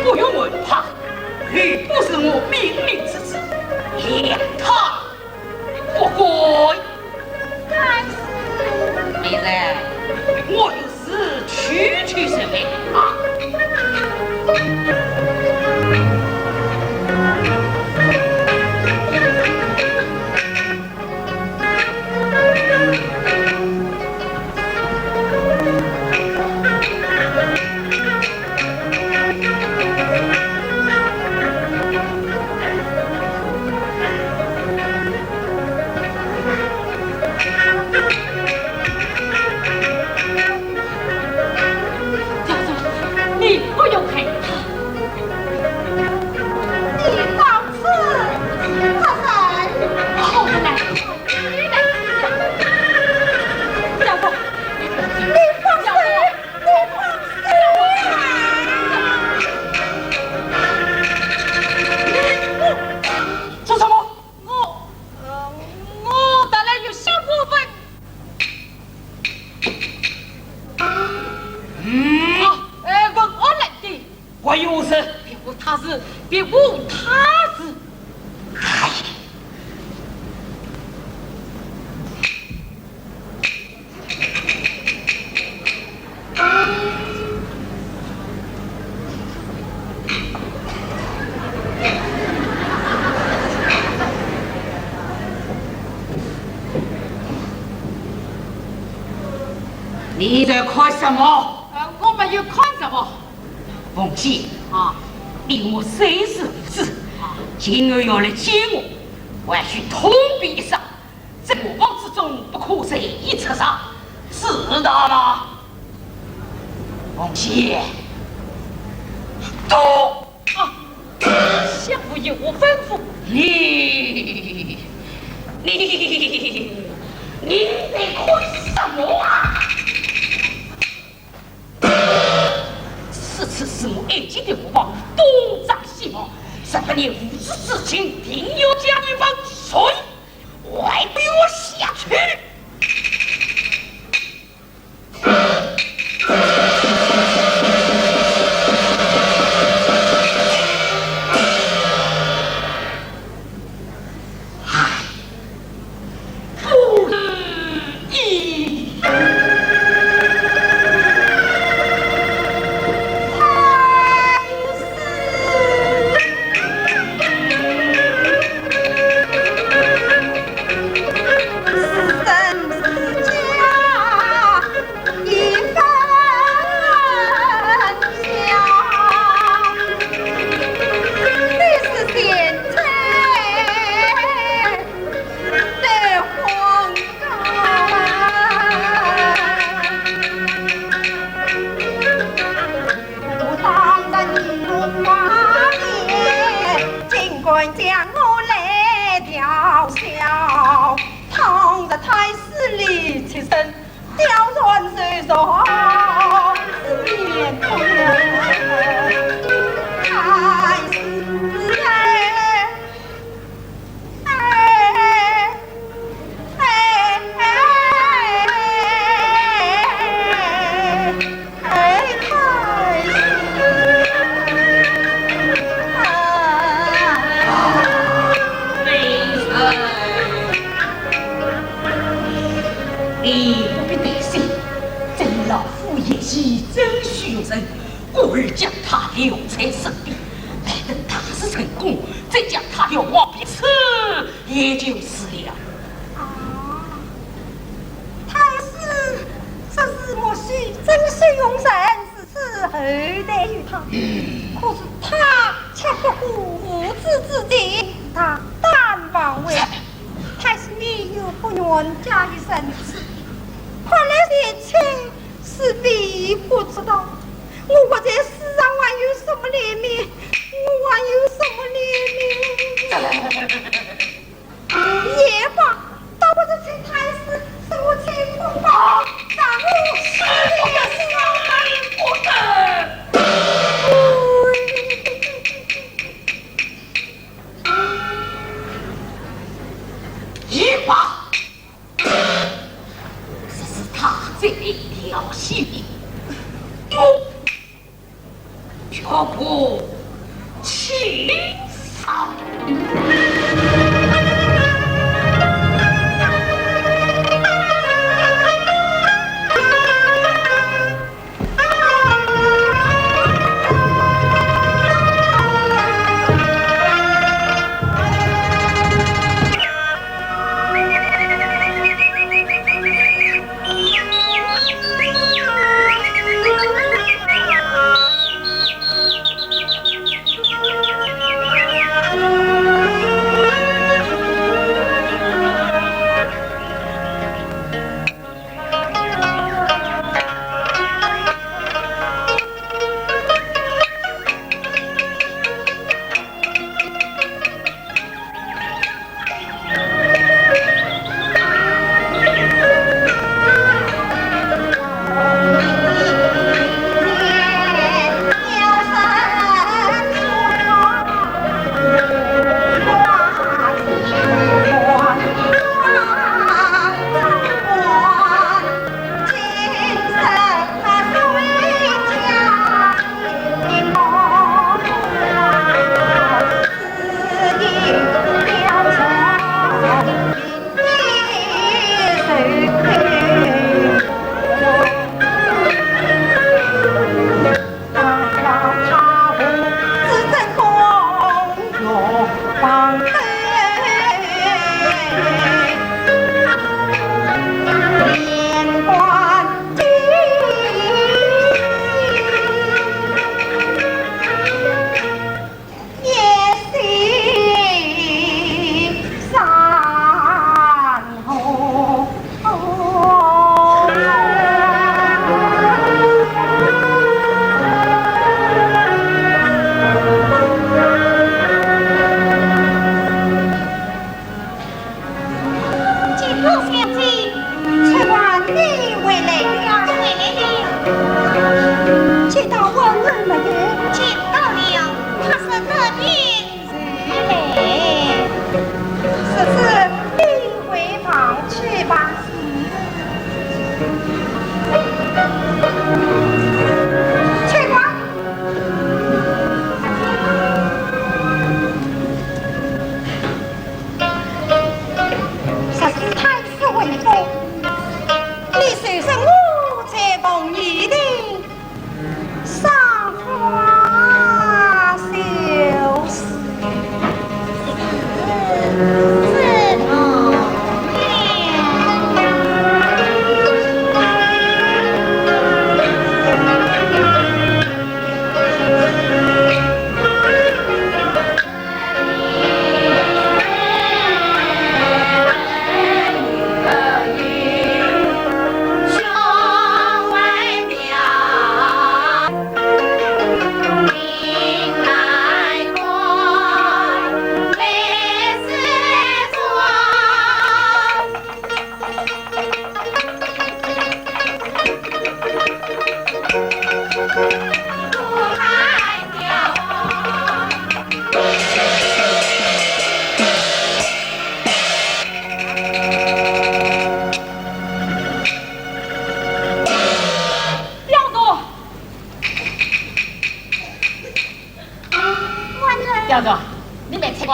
不用问他，你不是我命令之子，连他不敢。 太师。美人，我有事去去就来啊。教主，你不用害怕。你到此作甚？好的，来，你来，教主，你放手，你放手啊！做什么？ 我，呃，我带来一些部分。嗯。啊，呃，问我来的。我有事。别无他事，别无他事。哎。 你在看什么？呃，我没有看什么。凤姐。啊。你我虽是父子，啊。今后要来见我，还需通禀一声。 在磨坊之中不可随意出场，知道吗？凤姐，走！啊，相府有何吩咐？你你，你在看什么啊？此次是我爱情的舞伴，东张西望，若不念父子之情，定要将你万岁，还不与我下去！ 你不必担心，朕老夫爷是真虚荣人，故而将她留在身边，待等大事成功，再将她调往别处，也就是了。啊，太师，这是我许真虚荣人，是 是后代有他，可是他却不顾父子之情，大胆妄为。太师你又不愿加以仁慈，看来贤妻是微不足道，我活在世上还有什么脸面？我还有什么脸面？ 也罢，倒不如请太师，是我请功吧，让我是我也是我不得。也罢，这是他这一条心意。哟， 全部清扫。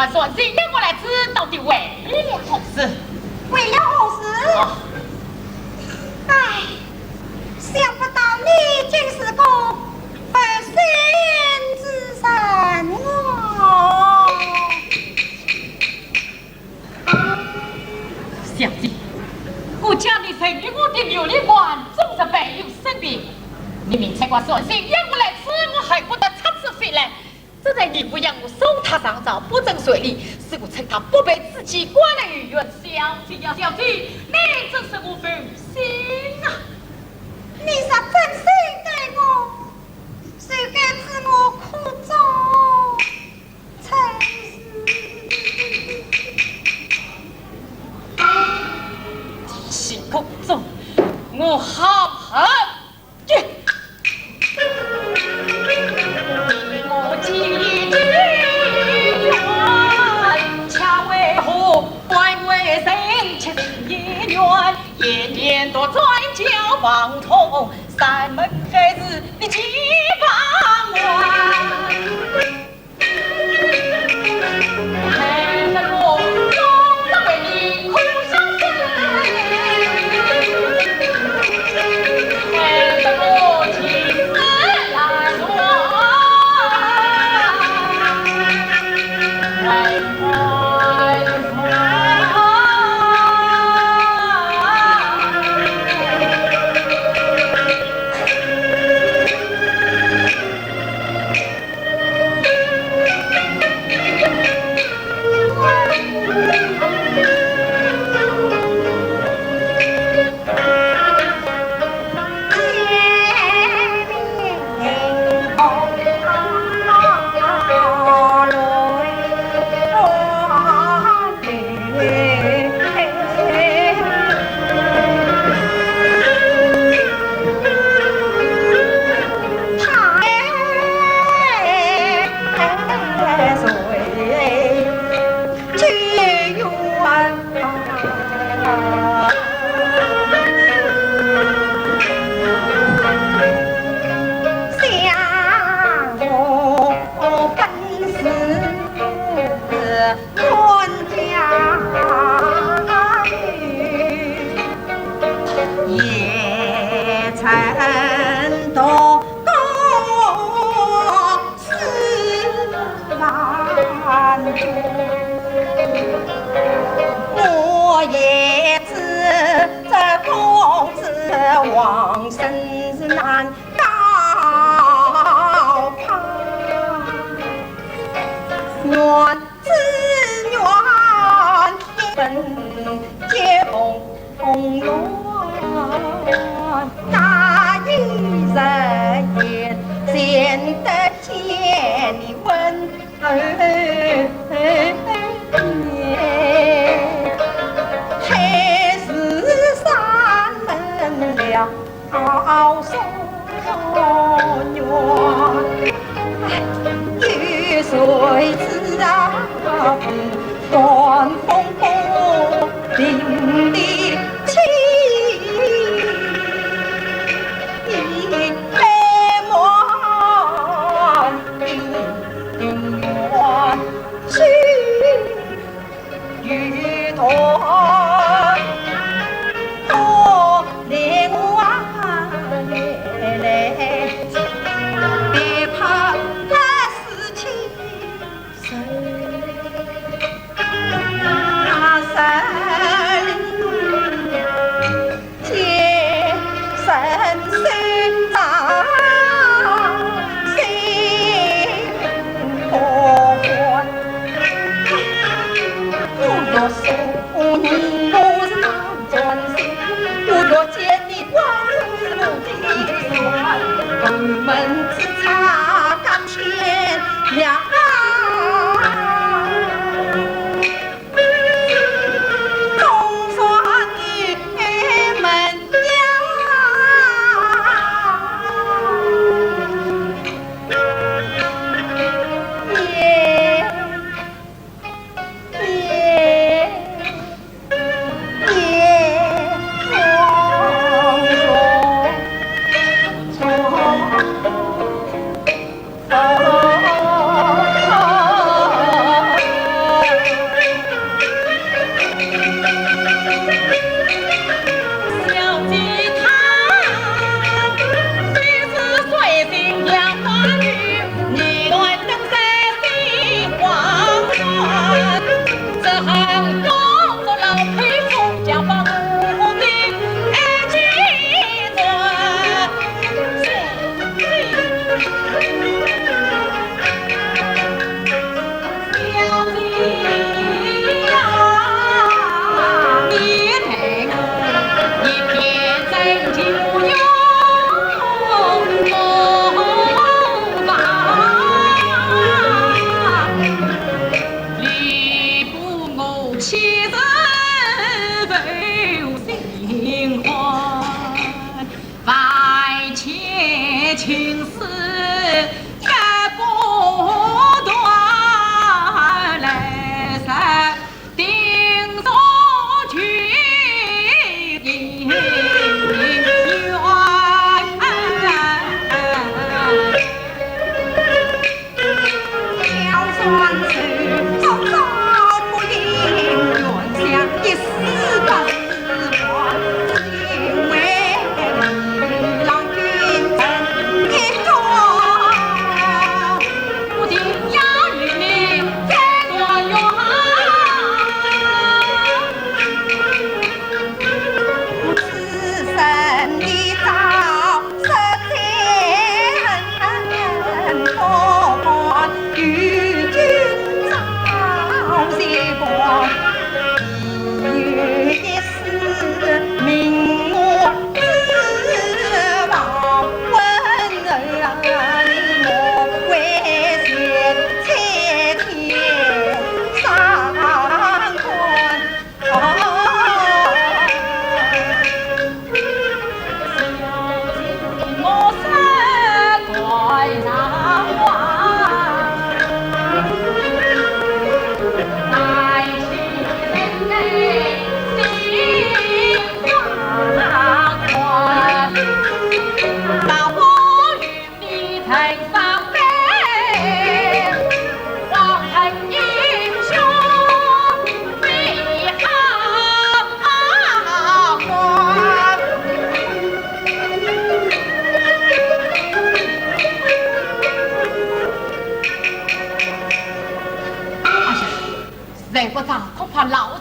传信要我来此，到底为了何事？为了何事？啊。唉，想不到你竟是个负心之人哦。小姐，我家里曾与我的琉璃罐总是备有身边。你明知我传信要我来此，我恨不得插翅飞来。 这才你不让我送他上朝，不准随礼，是我趁他不备之机，关了御园。小姐呀，小姐，你真是我负心啊！你若真心待我，就该知我苦衷真是。其苦衷，我好恨。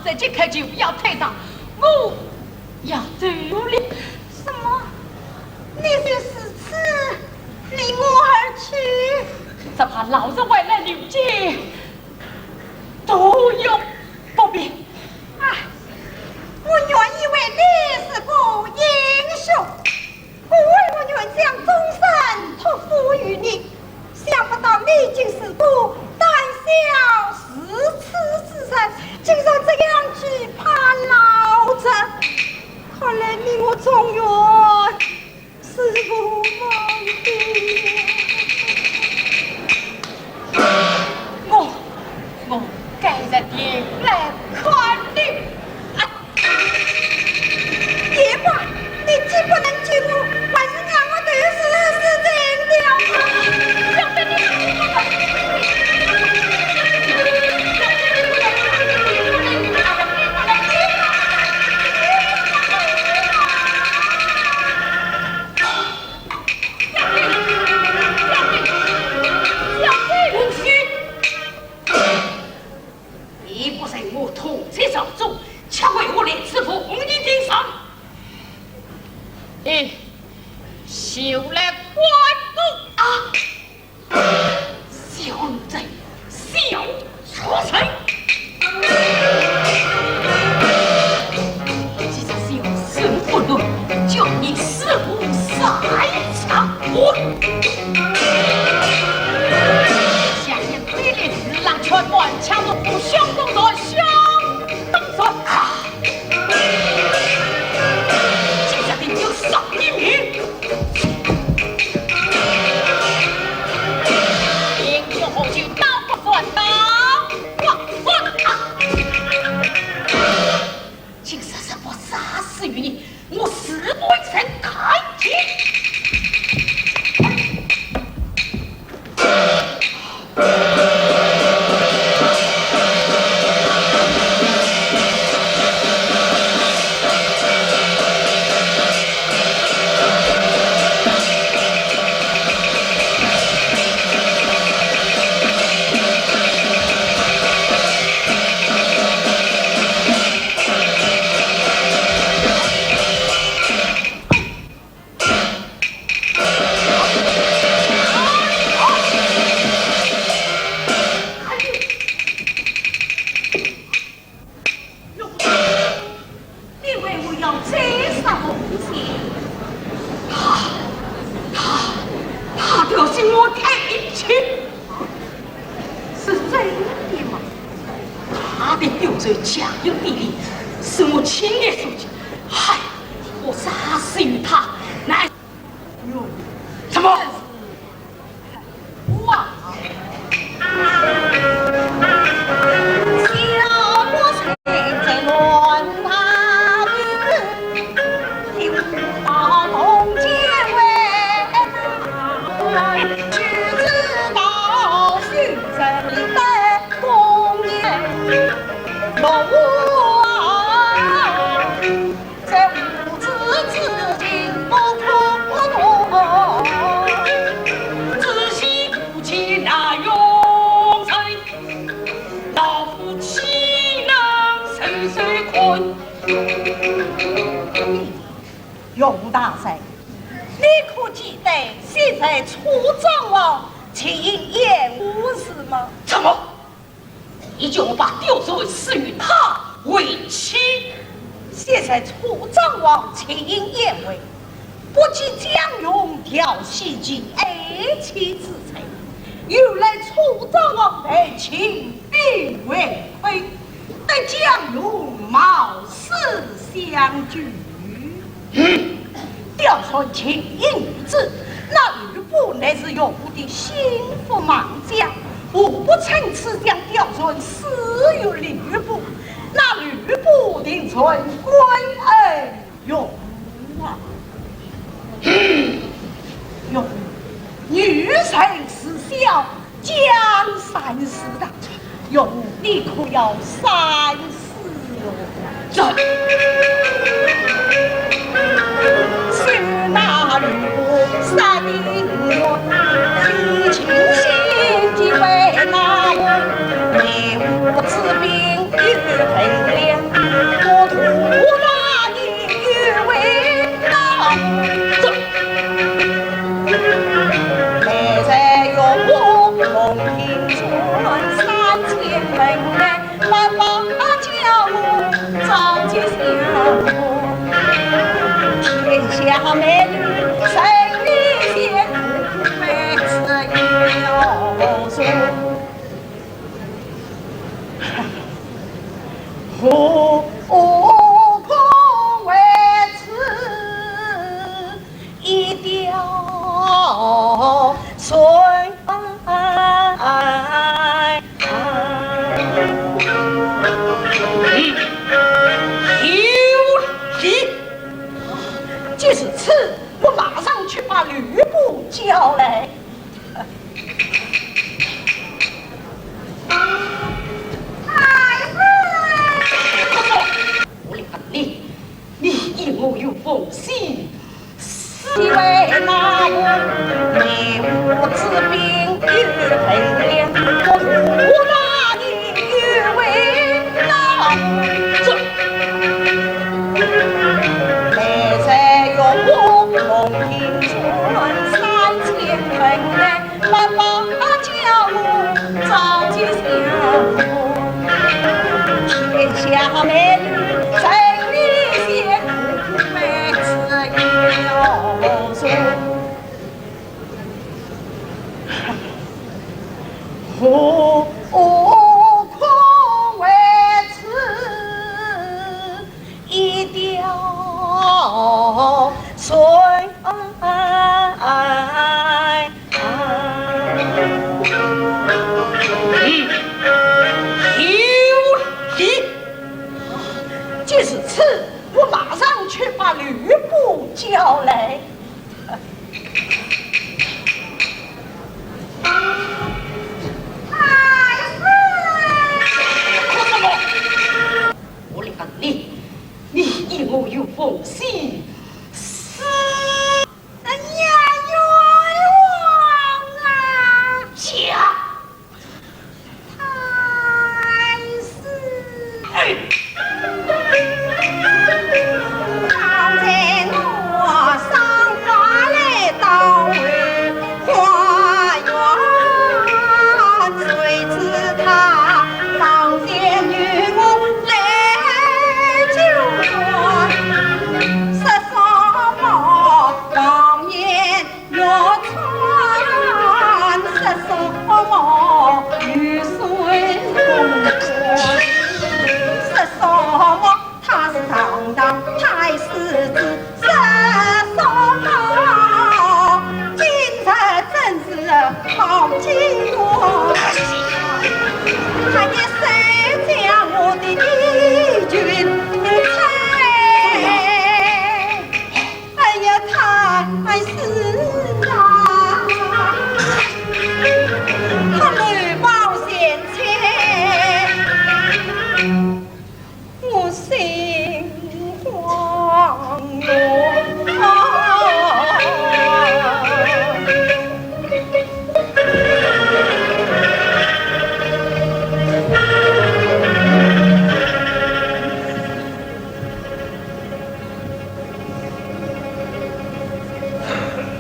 这即刻就要退场，我要走了。什么？你就如此离我而去？只怕老身回来留街，徒有不便。啊，我原以为你是个英雄， 故而我愿将终身托付于你，想不到你竟是个胆小如此之人，竟然这样惧怕老贼。看来你我中原是不保的。我，我改日定来看你。啊！ 也罢，你既不能救我，还是让我投石自尽吧。你不认我同在朝中，却为我来自奉义亭上。你休来管我啊！小奴才，小畜生！既然小生不论，叫你死无葬身。 下面非礼之人，全部枪毙，不相动作，相动作啊！今日定要杀你！英雄何须刀不算刀，不算啊！ 今日若不杀死于你，我誓不为人看见。你为何要追杀红姐？她，她，她调戏我太太。是真的吗？她的表侄强有力，是我亲眼所见。嗨，我杀死于她，乃……哟，什么？ 在无知之境，不可不懂。知其不见那永生，老夫岂能受受困？岳父大人，你可记得昔日楚庄王请燕舞事吗？怎么？ 你叫我把刁传赐与她为妻？昔日楚庄王请燕舞，不计江用调戏其爱妻之罪，又赖楚庄王待秦兵为亏，得江用冒死相救。 嗯，刁传请燕舞之，那吕布乃是岳父的心腹猛将，何不趁此将刁传赐与吕布？那吕布定然感恩岳父啊。嗯，岳父，女人自小 江山事大，岳父你可要三思哦。这……是那吕布杀的我，提琴献计为那我，为我治病又赔良天下美女，谁比仙？不配自由。何苦为此一条船？嗯，有理。既是此，我马上去把吕布叫来。太师！我来问你，你与我有缝隙，是为哪个？你我之兵有分量，我那里有为哪个？这 何苦为此一条船？嗯，有理。既是此，我马上去把吕布叫来。 我来问你，你与我有缝隙，是……哎呀，冤枉啊！讲。 哎呀，太师啊，他谋保贤妻，我心慌乱。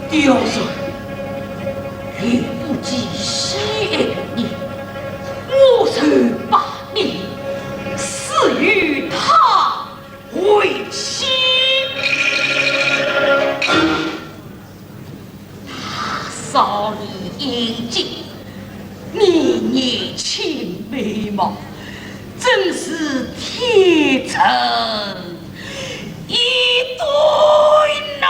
刁人，吕不韦心爱你，我就把你赐与他为妻。 他少年英俊，你年轻美貌，真是天赐一对呐！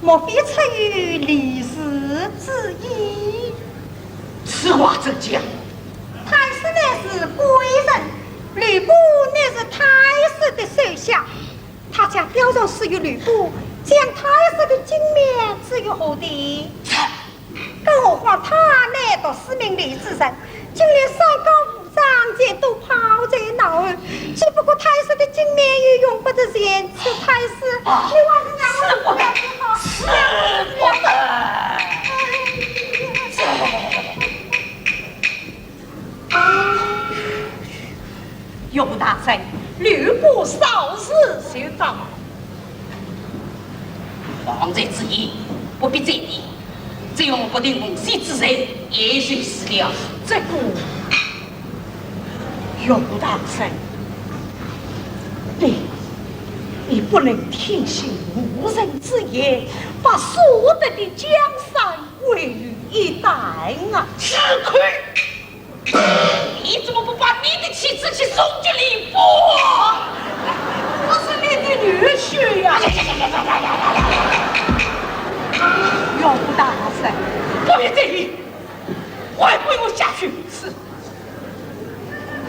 莫非出于李氏之意？此话怎讲？太师乃是贵人，吕布乃是太师的手下，他将雕像赐予吕布，将太师的金面置于何地？更何况他乃读书明理之人，竟连山高 仗剑都抛在脑后，只不过太师的金面又用不着钱，此太师，啊，你还是让我死过的，死过的。岳父大人，吕布早日受访。王爷之言，不必在意。 只要我不听凤喜之言，也就是了。这个，岳父大人，你，你不能听信无人之言，把所得的江山毁于一旦啊！吃亏！ 你怎么不把你的妻子去送给吕布？她是你的女婿呀！岳父大人，不必在意，快跟我下去。是，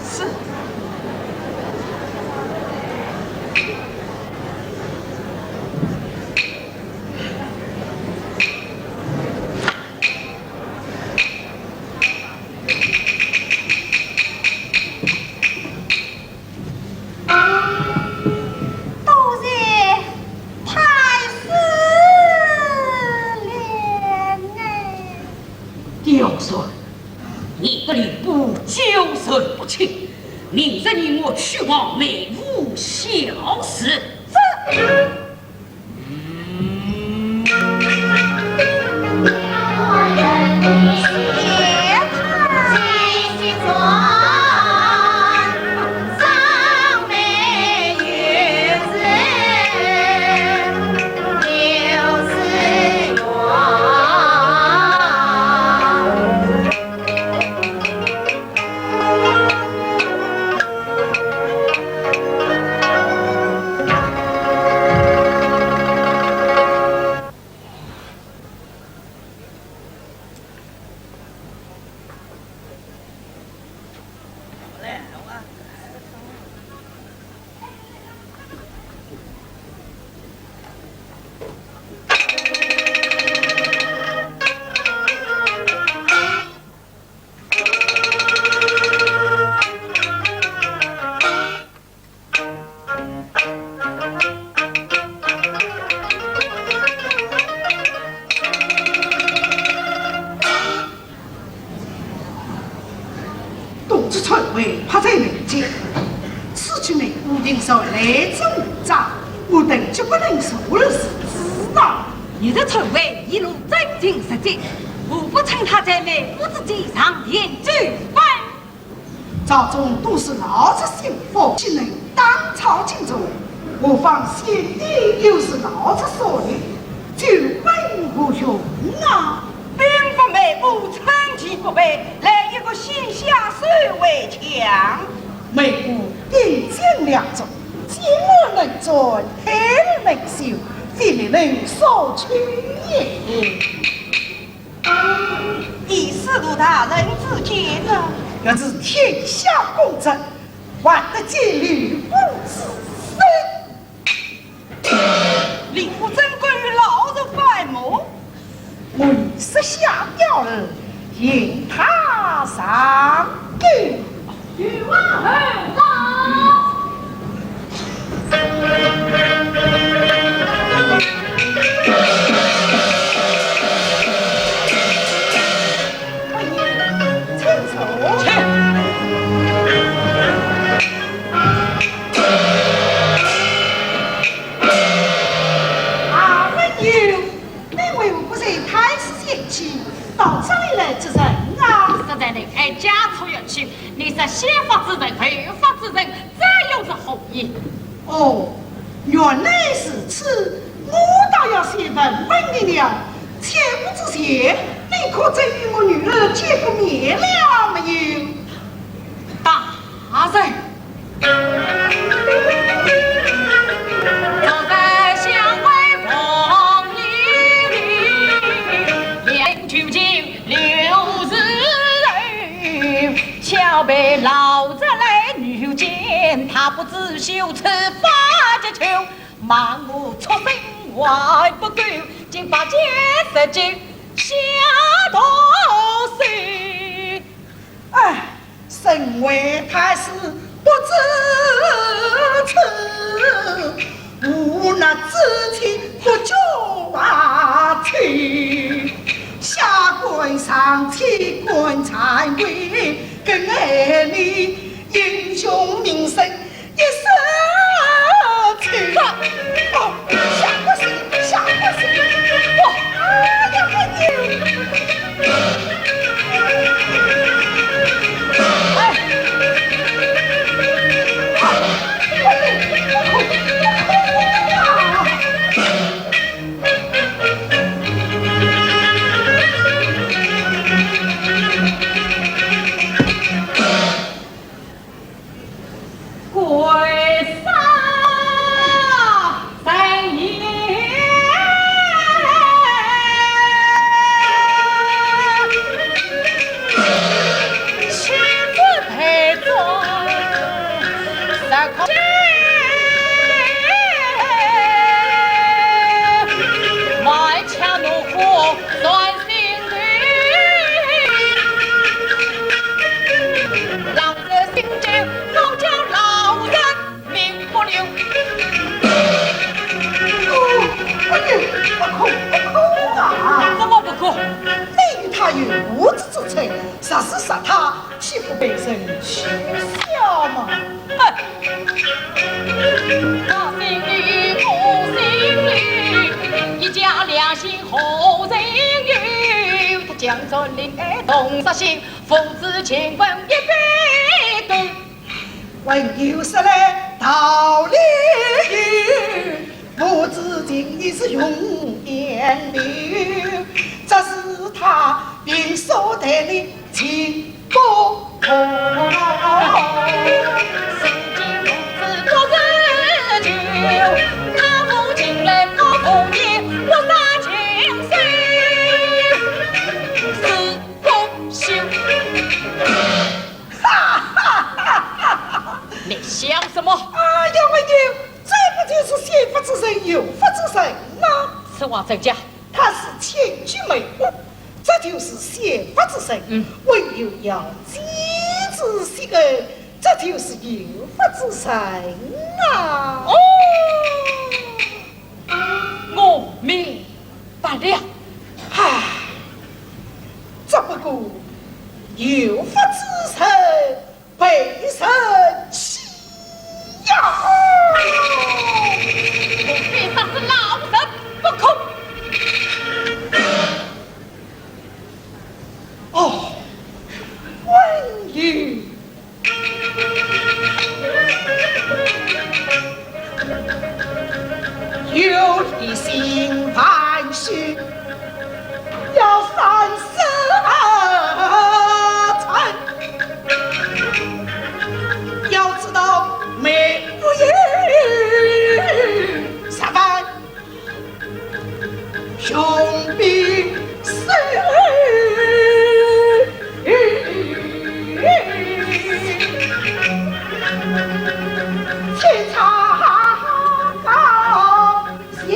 是。 多谢太师怜爱。刁钻，你的吕布久受不亲，明日你我去往梅府小事。这 东吴蔡隗，拍在门前。此去梅府定是来者无障，我等决不能坐而视之啊！你的蔡隗一路真情实节，何不趁他在梅府之际上前追问？朝中都是老贼心腹，岂能当朝进坐？何况先帝又是老贼所立，追问无用啊！兵发梅府，趁其不备，来一个先下手为强。梅府兵精粮足，进而能战，退而能守，非你能所取也。 以司徒大人之见呢？若是天下公正，还得见吕布之身。吕布怎敢与老贼反目？我设下雕像，引他上钩。 与我而上。请坐。请。啊，文友，你为何不在太师前去？到这里来做甚啊？实在令哀家出于趣， 你这先发制人，后发制人，这又是何意？哦，原来如此，我倒要先问问你了。在我之前，你可曾与我女儿见过面了没有？大人，昨日相会凤仪他不知羞耻发结仇，骂我畜生还不够，竟把奸十九下毒手。哎，身为太师不知耻，无奈之妻不觉华气。下官上妻官在位，更爱你英雄名声 一身轻。哦，下官是，下官是，不，哎呀，哎呀。哎，哎，不可，不可啊！ 哦，哎呀，不可，不可啊！怎么不可？你与他有过之仇，若是杀他，岂不被人取笑吗？哼！他心里，我心里，一家两姓何人有？他将军令爱动杀心，父子情分一笔勾。 朋友说来道理有，父子情谊是永远留。只是他并所待你情不同。如今父子各自求，他父情来我父意，我杀情深，死不休。 哈哈哈哈哈！你笑什么？哎呀，没有，这不就是先发制人，后发制人吗？此话怎讲？他是千金美妇，这就是先发制人。嗯。为有要妻子心恩，这就是后发制人啊。哦，我明白了。唉，只不过后发制人， 被人欺呀！我非杀死老贼不可。哦，昏愚！有理性万事 要三思而成。要知道每日十万雄兵死，千差高 下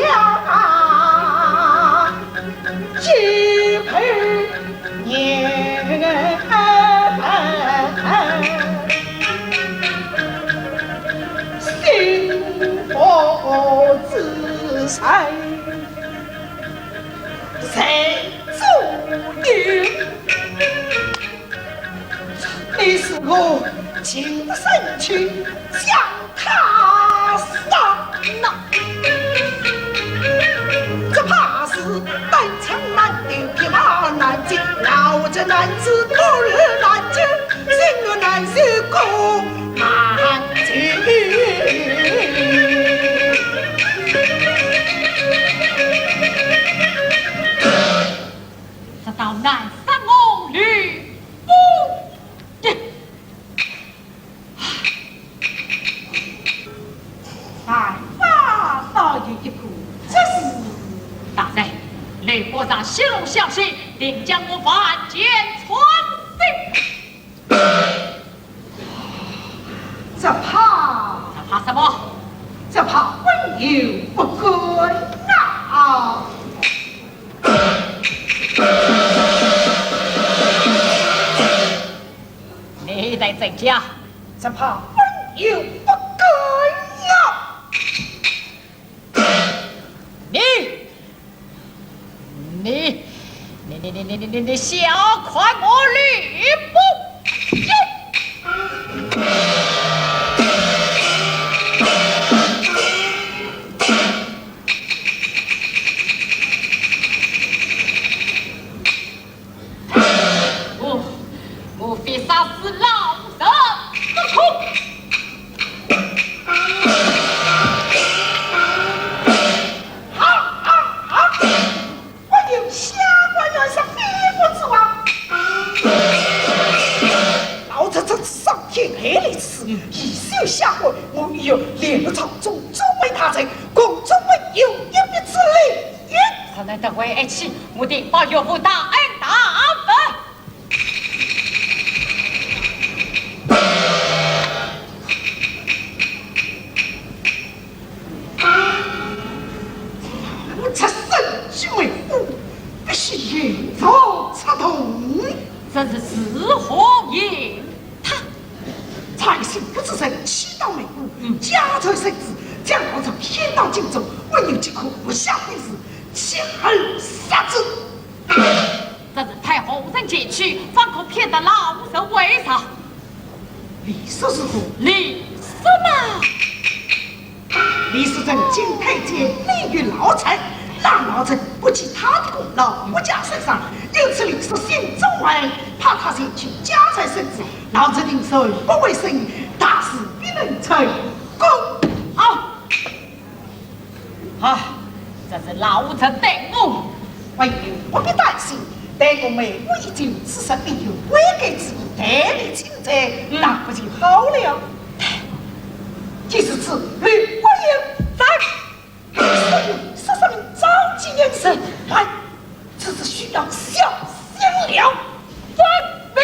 几百年，心腹之人谁做主？ 你是我情深情，将他杀。那只怕是单枪难对，匹马难追，老贼难治，步履难及，心路难受，苦难尽。这倒难杀我吕布。 唉，办法倒有一个，只是……大人，吕布若泄露消息，定将我万箭穿心。只怕什么？只怕昏游不归啊！你在这家，只怕昏游不归啊！你，你，你，你，你，你，你，你，你，小看我吕布！我，我非杀死老贼不可！好，好，好！我有下官人是非不之王。老贼这次伤天害理之事，一受下官，我与有联合朝中诸位大臣，共助昏游一别之理也。若能得回一气，我定报岳父大恩大德。 我出身居梅府，必须引贼出洞。这是如何引他？蔡兴不知人，欺盗梅府，家财身子，将老贼骗到京中，昏游即可无下兵事，岂可杀之？这是待何人前去，方可骗得老贼回朝？ 李肃如何？李肃嘛，李肃曾经推荐你与老贼，那老贼不计他的功劳，不加受赏，因此李肃心中怀疑，怕他前去家财身子，老贼定受不为生，大事必能成功。好。 啊，这是老贼耽误。哎呦，不必担心，待我梅府已经，此事必有悔改之意，待你请罪，嗯。那不就好了？既是此，吕伯言在。说说明召集人手，来。 此事需要小心了。遵命。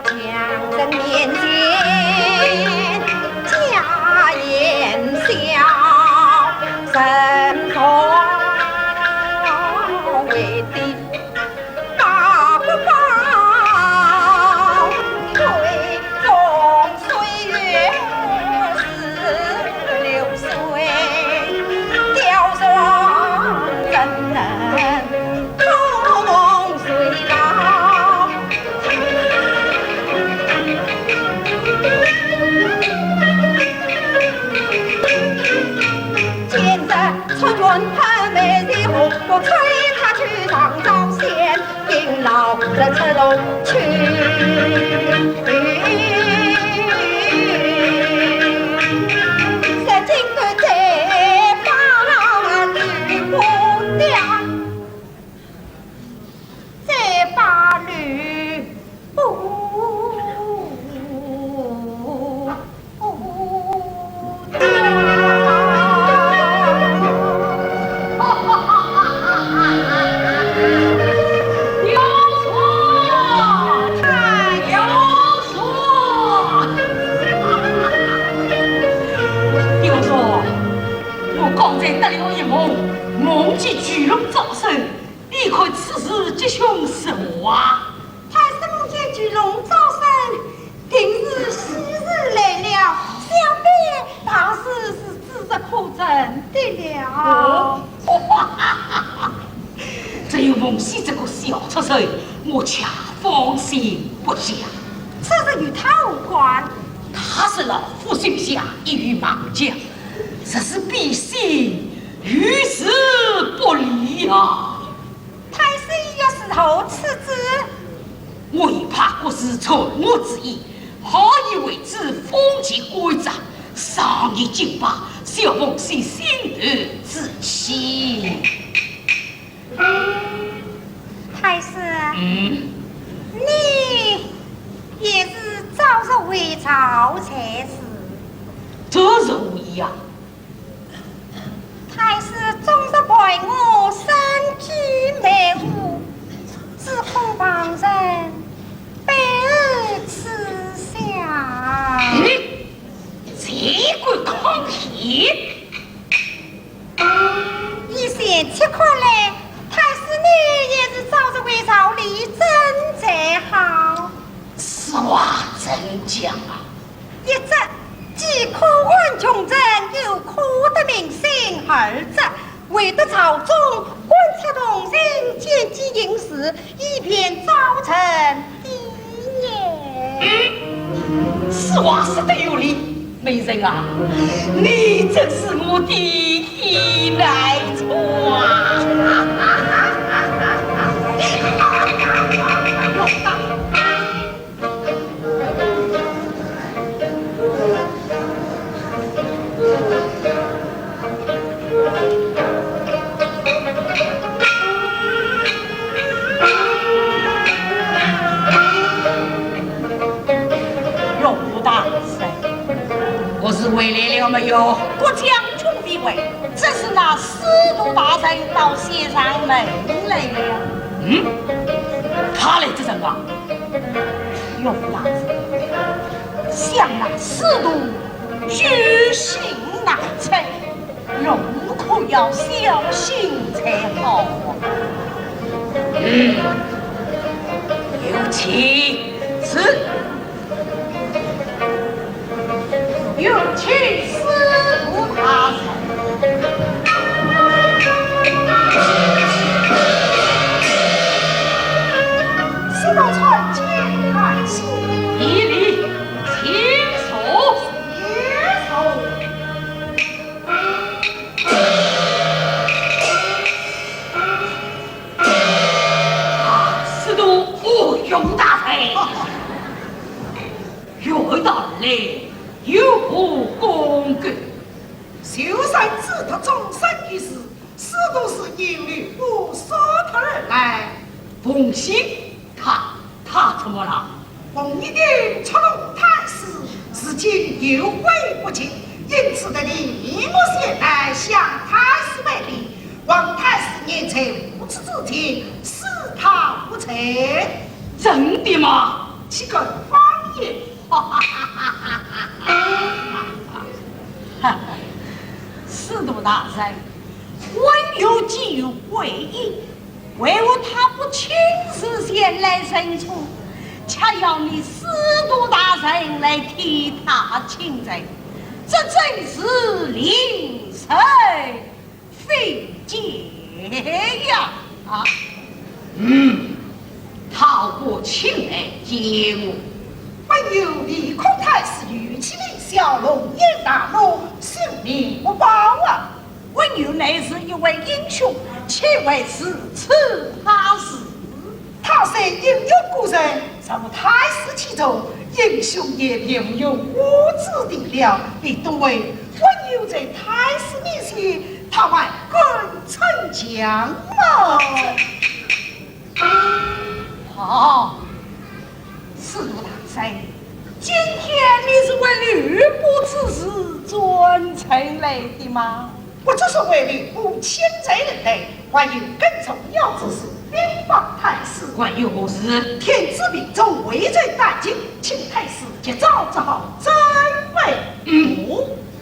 将人面前假言笑，人所谓的报不报，杯中水月是流水，雕琢怎能共谁老？ 今日出门拍卖是何不催他去上朝先，敬老的出动去。是今日再把吕布打，再把吕布 我刚才得了一梦，梦见巨龙招手，你看此事吉凶如何啊？ 太师梦见巨龙招手，定是喜事来了，想必大事是指日可待的了。哦，只有凤喜这个小畜生，我却放心不下。此事与他无关。他是老夫手下一员猛将，若是变心，于事不利啊。 太师又是何此旨？我也怕国事传我之意，好以为之封建规则，上一敬拜，小凤喜心头之气。太师，嗯？你也是早日回朝才是。这是何意啊？ 太师终日陪我三句梅花，只恐旁人背后耻笑。嗯，谁敢抗辩？儿子，为得朝中观察动静，见机行事，以便早成帝业。此话说得有理，美人啊，你真是我的天来着啊！岳父大人，我是回来了没有？各将军必回，只是那司徒大人到先生门来了。嗯，他来做什么？岳父大人，想那司徒居心难测， 侬可要小心才好啊。嗯，有请。是。有请司徒大人。司徒参见。谢礼，请坐。请坐。 啊，司徒，哦，岳父大人，岳父大人，有何公干？就在知道终身一事，司徒是因为我杀他而来。凤喜，他，他怎么了？ 奉一定出龙太师，如今有悔不及，因此特地我前来向太师赔礼，望太师念在父子之情，赦他不罪。真的吗？岂敢妄言。哈哈哈哈哈哈！哈哈，司徒大人，文友既有悔意， 为何他不亲自前来认错，却要你司徒大人来替他请罪？这真是令人费解呀！啊，嗯，他不请来见我。文友唯恐太师语气凌小，龙颜大怒，性命不保啊！ 文友乃是一位英雄，岂会如此怕事？他虽英勇过人，在太师器重，英雄也平庸无子弟了。你懂为文友在太师面前，他还敢逞强吗？好， 司徒大人，今天你是为吕布之事专程来的吗？我只是为吕布请罪而来，还有更重要之事禀报太师。还有何事？天子病重，危在旦夕，请太师及早做好准备。嗯。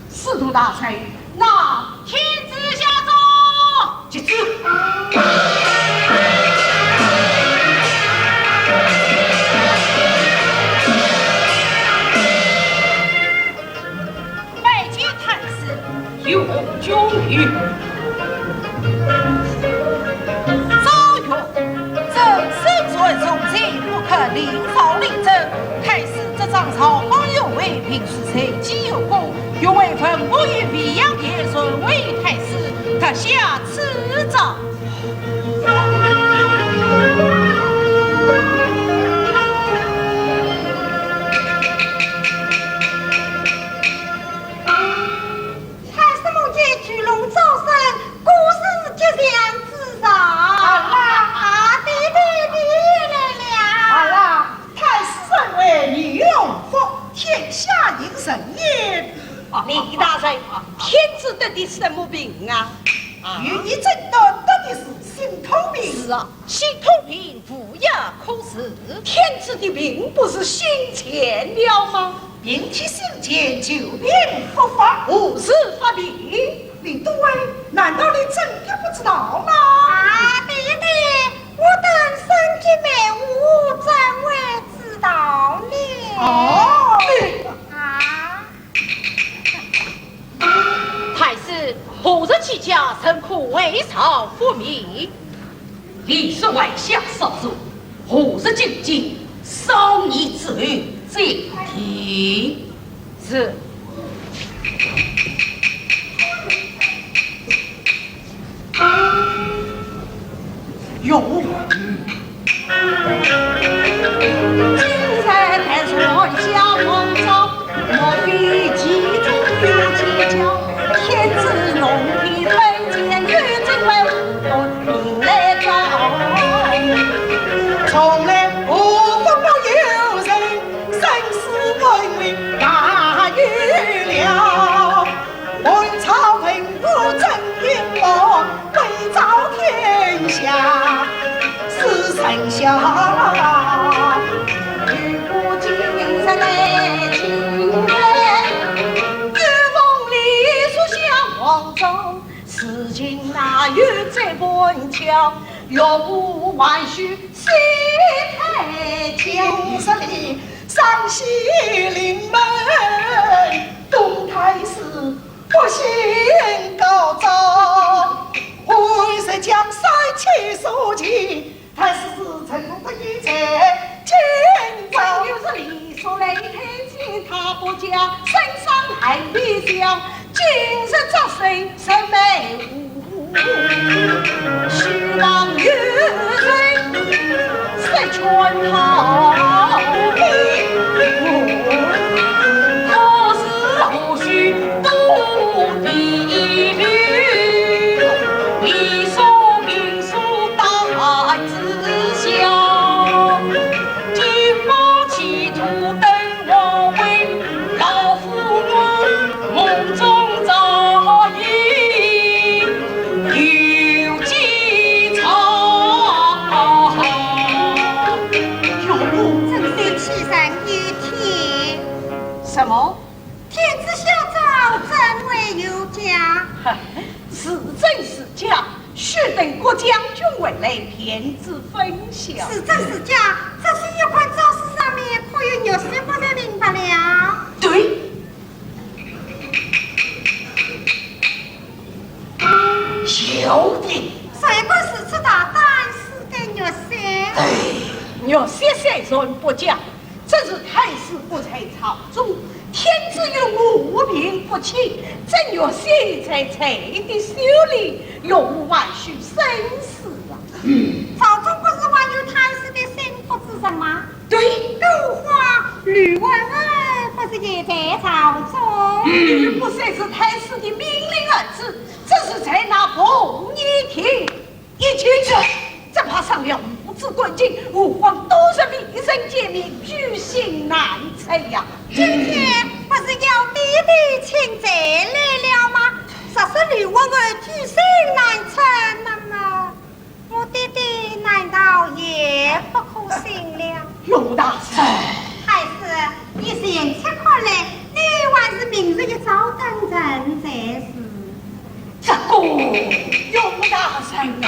司徒大人，那天子下诏。接旨。拜见太师。有何军谕？ 奏曰：朕身在重罪，不可临朝领政。太师执掌朝方有为，平时才积有功，欲为文武以肥羊田，传位太师，特下赐诏。 太师梦见巨龙招生，果是吉祥之兆。啊，爹爹，你也来了。啊，太师身为女龙福，天下应人也。李大人，天子得的什么病啊？御医诊断得的是心头病。是啊，心头病 无药可治。天子的病不是心前了吗？病体心前，旧病复发。何时发病？李都尉，难道你真的不知道吗？啊，爹爹，我等身经漫无，怎会知道呢？哦。啊。 太师，何日起驾，怎可回朝复命？李叔，外下稍坐，何日进京，商议之后再定。是。 岳父。今日待转下王朝，莫非其中有蹊跷？天子龙体拜见，有这位无端命来招。从来无福保有人，生死安危哪有了？ 汉朝文武争英雄，威震天下是臣下。如今今日来进言，有奉李叔下王朝，事情哪有这般巧？岳父还需细谈讲。今日里上西临门，东太师 不幸告状，汉室江山气数尽，太师是臣不得已在京兆。正月里所来太监他不假，身上寒衣香，今日着身甚美无。 希望有人识穿他的可是何须多地理？李叔兵书大知晓，今朝企图登王位，老夫我 梦中早已有计策。岳父，真是欺人有天。什么？天子下诏怎会有假？是真是假，须等各将军回来便知分晓。是真是假，这些一块招式上面可有玉玺，不是明白了？对， 小的。谁敢如此大胆，私登玉玺？哎，玉玺虽然不假，只是太师不在朝中，天子与我并不亲，这玉玺在谁的手里，岳父还需深思啊。嗯。朝中不是还有太师的心腹之人吗？ 对。更何况吕文文不是也在朝中？嗯。吕布虽是太师的命令儿子，只是在那凤仪亭一进去，只怕伤了母子感情，何况多日未曾见面，居心难测呀。今天不是要爹爹亲自来了吗？若是吕文文居心难测，那么 我爹爹难道也不可信了？岳大人。太师，依臣妾看来，你还是明日一早登城才是。这个，岳大人啊，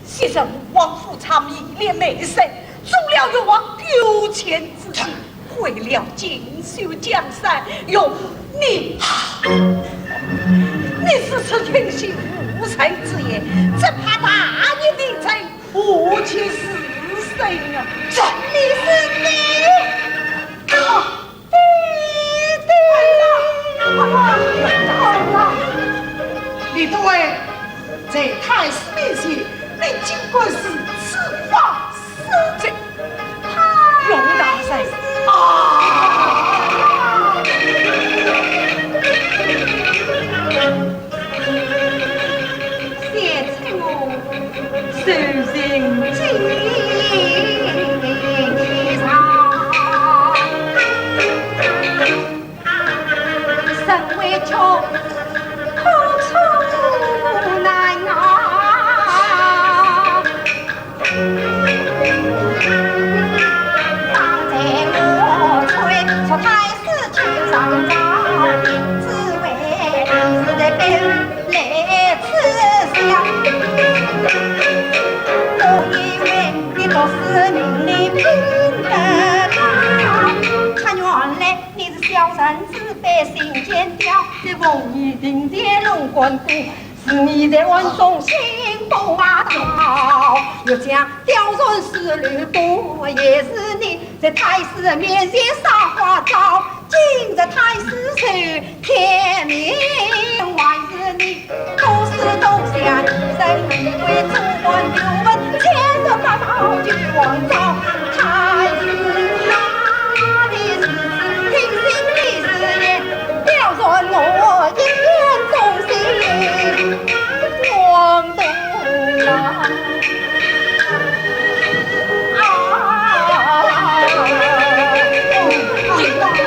昔日吴王夫差迷恋美色，中了越王勾践之计， 毁了锦绣江山，用你，你如此听信无臣之言，只怕大逆不道，何其自私啊！这你是你，啊，爹爹。哎呀，哎呀，李都尉，在太师面前，你竟敢如此放肆！这 岳大人啊！谢谢我，受尽惊吓。 身为穷苦处男啊，你定在龙冠谷，是你在暗中兴风啊道。我家刁钻势利多，也是你在太师面前耍花招。今日太师受天命，还是你多事多想，人以为主管有问，千人马到救王朝。太师啊，你是听信你是言， 刁钻我一言忠心，王东郎啊！今日大战，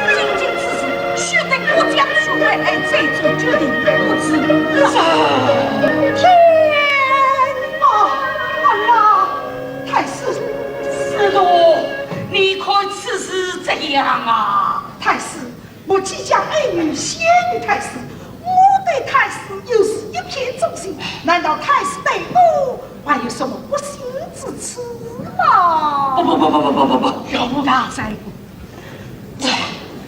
今今此事，须得各将军回来再做决定，不知如何？天啊！啊啦！太师，师徒，你看此事怎样啊？太师， 我既将爱女献与太师，我对太师又是一片忠心，难道太师对我还有什么不信之处吗？不不不不不不不不，老夫大人，这，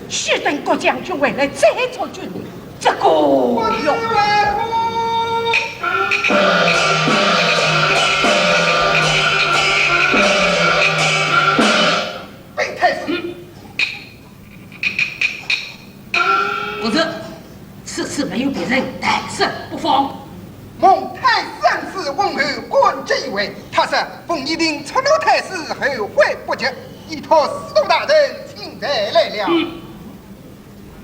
须等各将军回来再做决定。这个，备太师。 不是，此事没有别人，但是不妨。蒙太师赐问候，感激一回。他说，奉一定出入太师，后会不及，已托司徒大人请罪来了。嗯。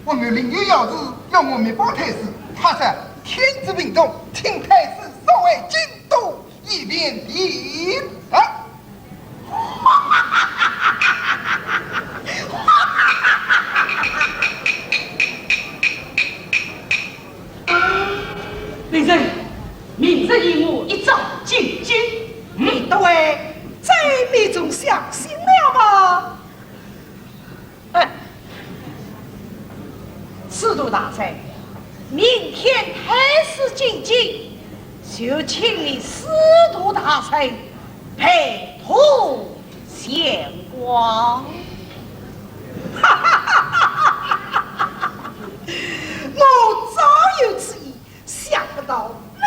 我们另有要事，要我密报太师。他说，天子病重，请太师速回京都， 以便抵达。夫人，明日与我一早进京。嗯，各位，这密总相信了吗？ 哎，司徒大人，明天太师进京，就请你司徒大人陪同前往。我早有此意， 想不到你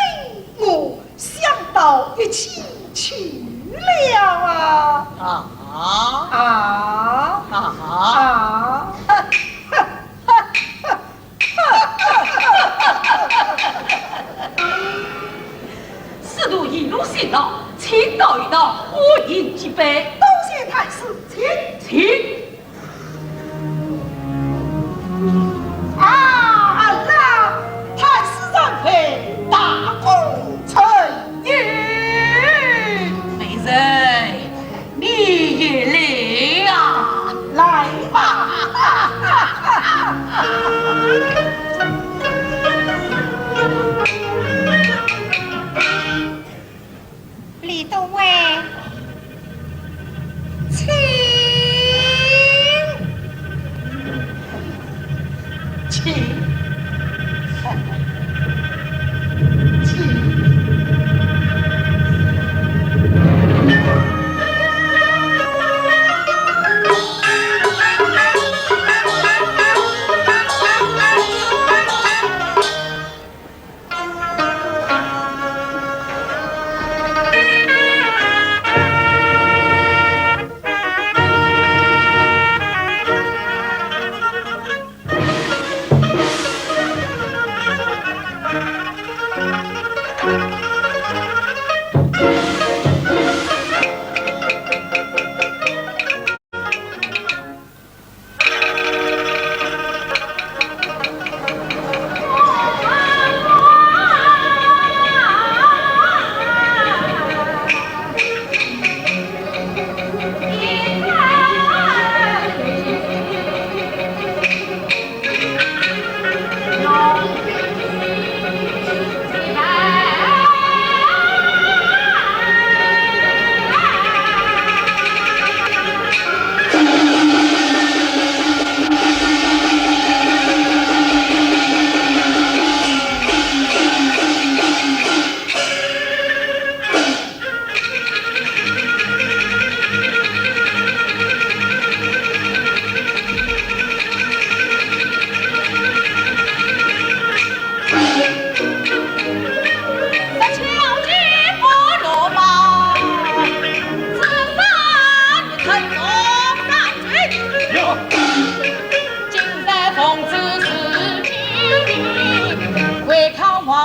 我想到一起去了啊！啊啊啊啊！司徒一路辛劳，请倒一道，欢迎几杯。多谢太师，请。请。 啊，啊啦，太师万岁，大功臣。夫人，你也来啊，来吧。 李都尉，请。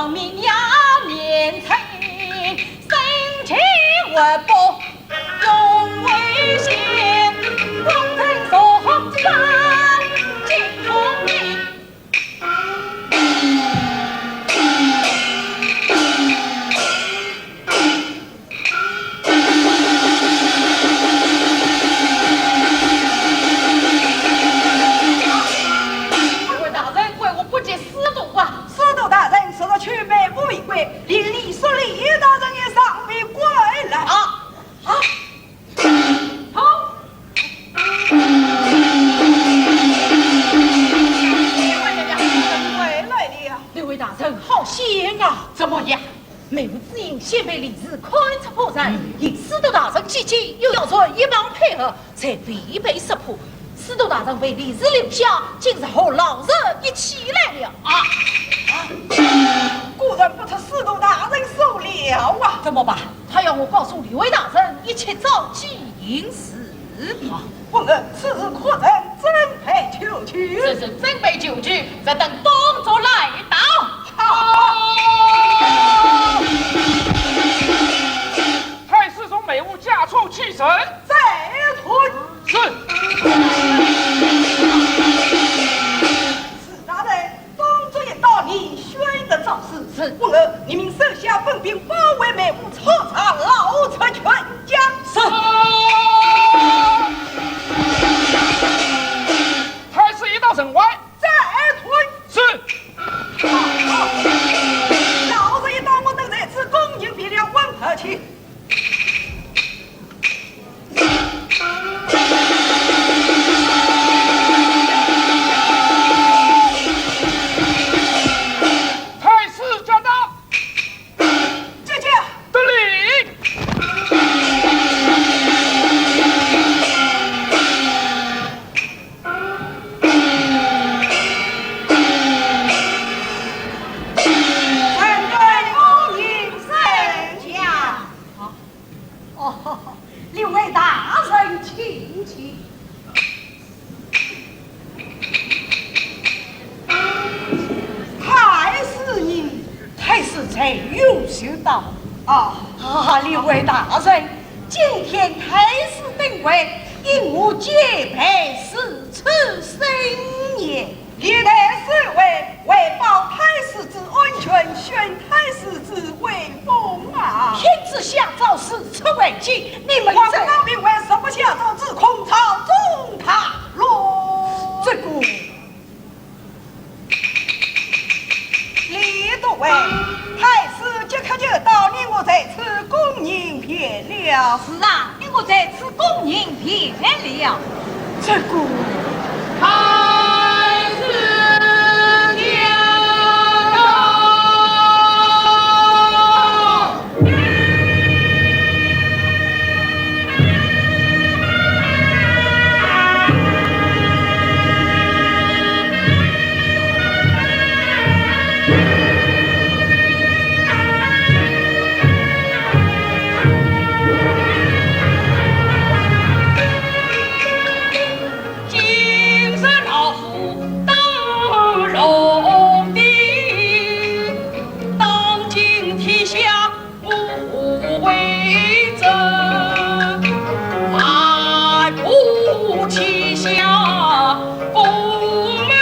二位大人，怪我不及司徒啊！司徒大人，速速去备不必跪，连李叔、李大人也尚未归来。啊，啊，好。回来了。二位大人，好险啊！怎么样？ 梅屋之印先被李氏看出破绽，嗯。因司徒大人既急，又要传一旁配合，才未被识破。司徒大人为李氏留下，竟是和老贼一起来了。啊，啊，果然不出司徒大人所料啊！怎么办？他要我告诉二位大人，一切照计行事。啊， 不然此事可成真备就绪。是，是，准备就绪，只等董卓来到。好。太师从梅屋驾车启程。再退。是。是大人。 董卓一到，你宣旨奏事。是。文鸯，你命手下本兵包围梅屋，抄查老贼全家。是。太师一到城外。再退。是。老贼一到，我等在此恭迎，别了官派去。 太师驾到。驾驾。得令。 臣等恭迎圣驾。哦，列位大人请起。太师呢？太师在右袖刀。啊。啊，列位大人， 今天太师登位，因我皆陪侍出巡也。历代侍卫为保太师之安全，宣太师之威风啊。天子下诏，是出为急，你们皇上这老命为什么下诏，只恐朝中大乱？这个 李都尉，太师即刻就到，你我在此恭迎便了。是啊，你我在此恭迎便了。这个，太师驾到！ 今日老夫登龙庭，当今天下无为者，万物天下功名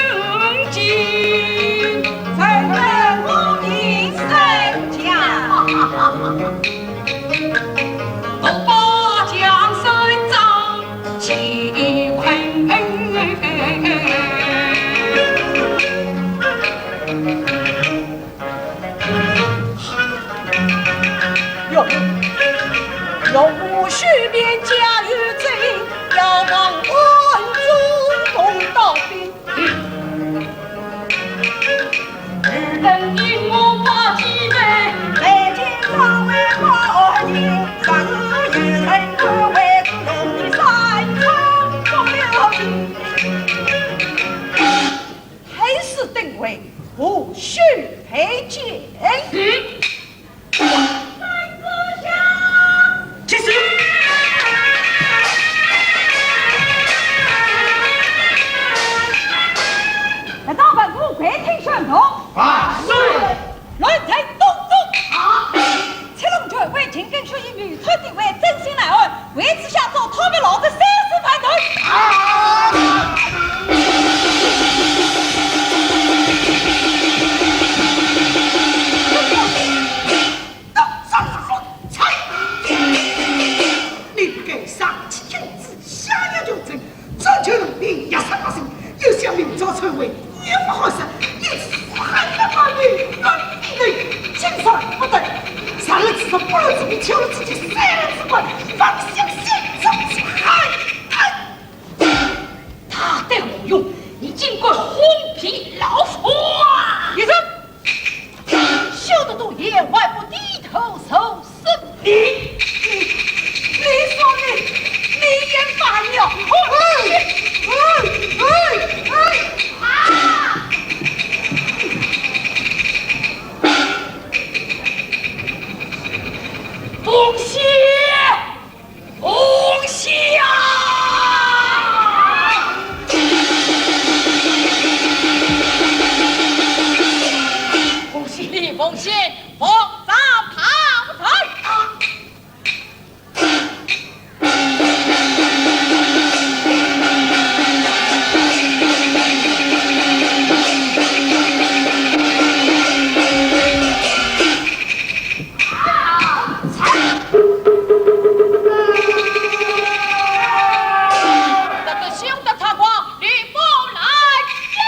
尽。臣等恭迎圣驾。 独把江山掌乾坤。哟，哟，我须边家有罪，要望暗中动刀兵。 太师登位，无需陪见。 起事！来到本部跪听宣读。万岁！乱臣不如自己求了自己三日之官，放心心中去海滩。大胆无用，你竟敢荒皮老虎啊！你这，休得多言，还不低头受审。你，你，你说你，你也反了！哎，哎，哎，哎，啊！凤喜，凤喜呀！凤喜，凤喜，凤长炮台。这个休得猖狂，吕布来也！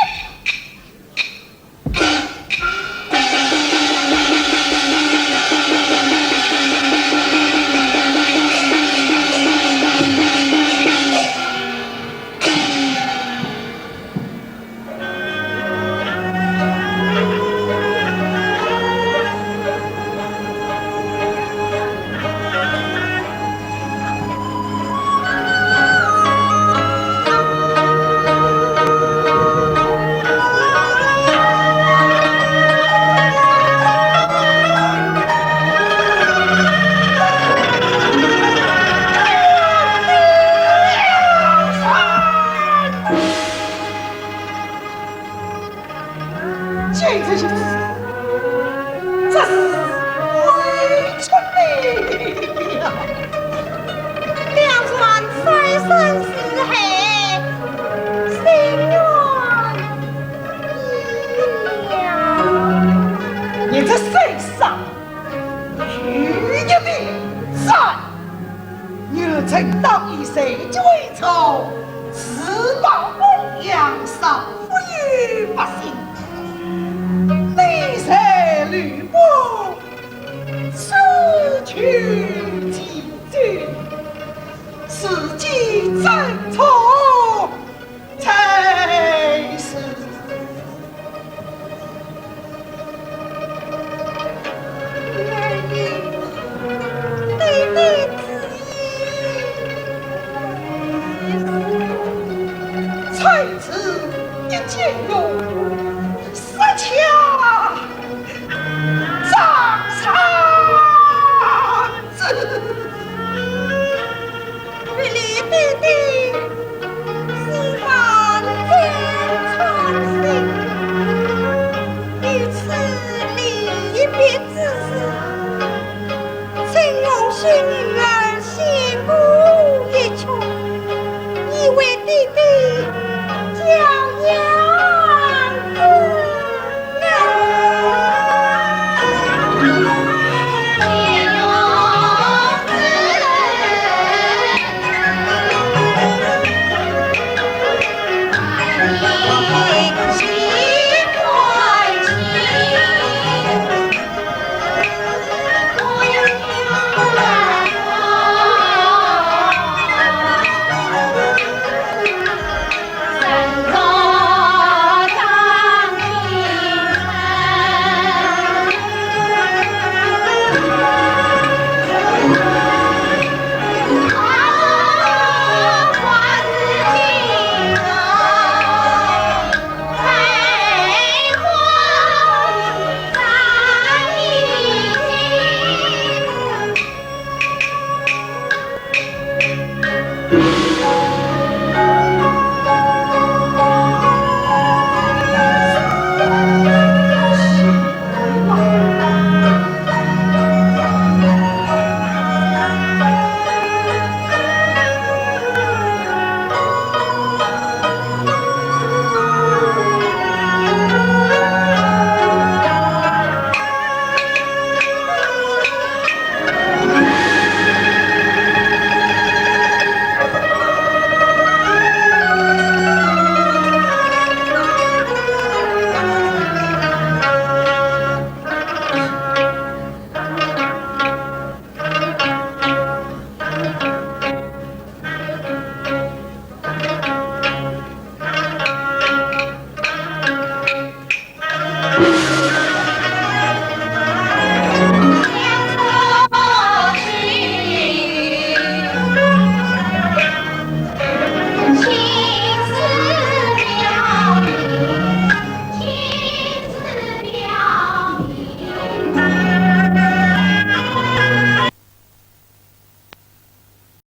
简直就是，这是委屈你呀！两船三生四海，心愿已了。你这畜生，有一命在， 你儿正当以谁之为仇，自报公羊，伤害百姓。你才吕布，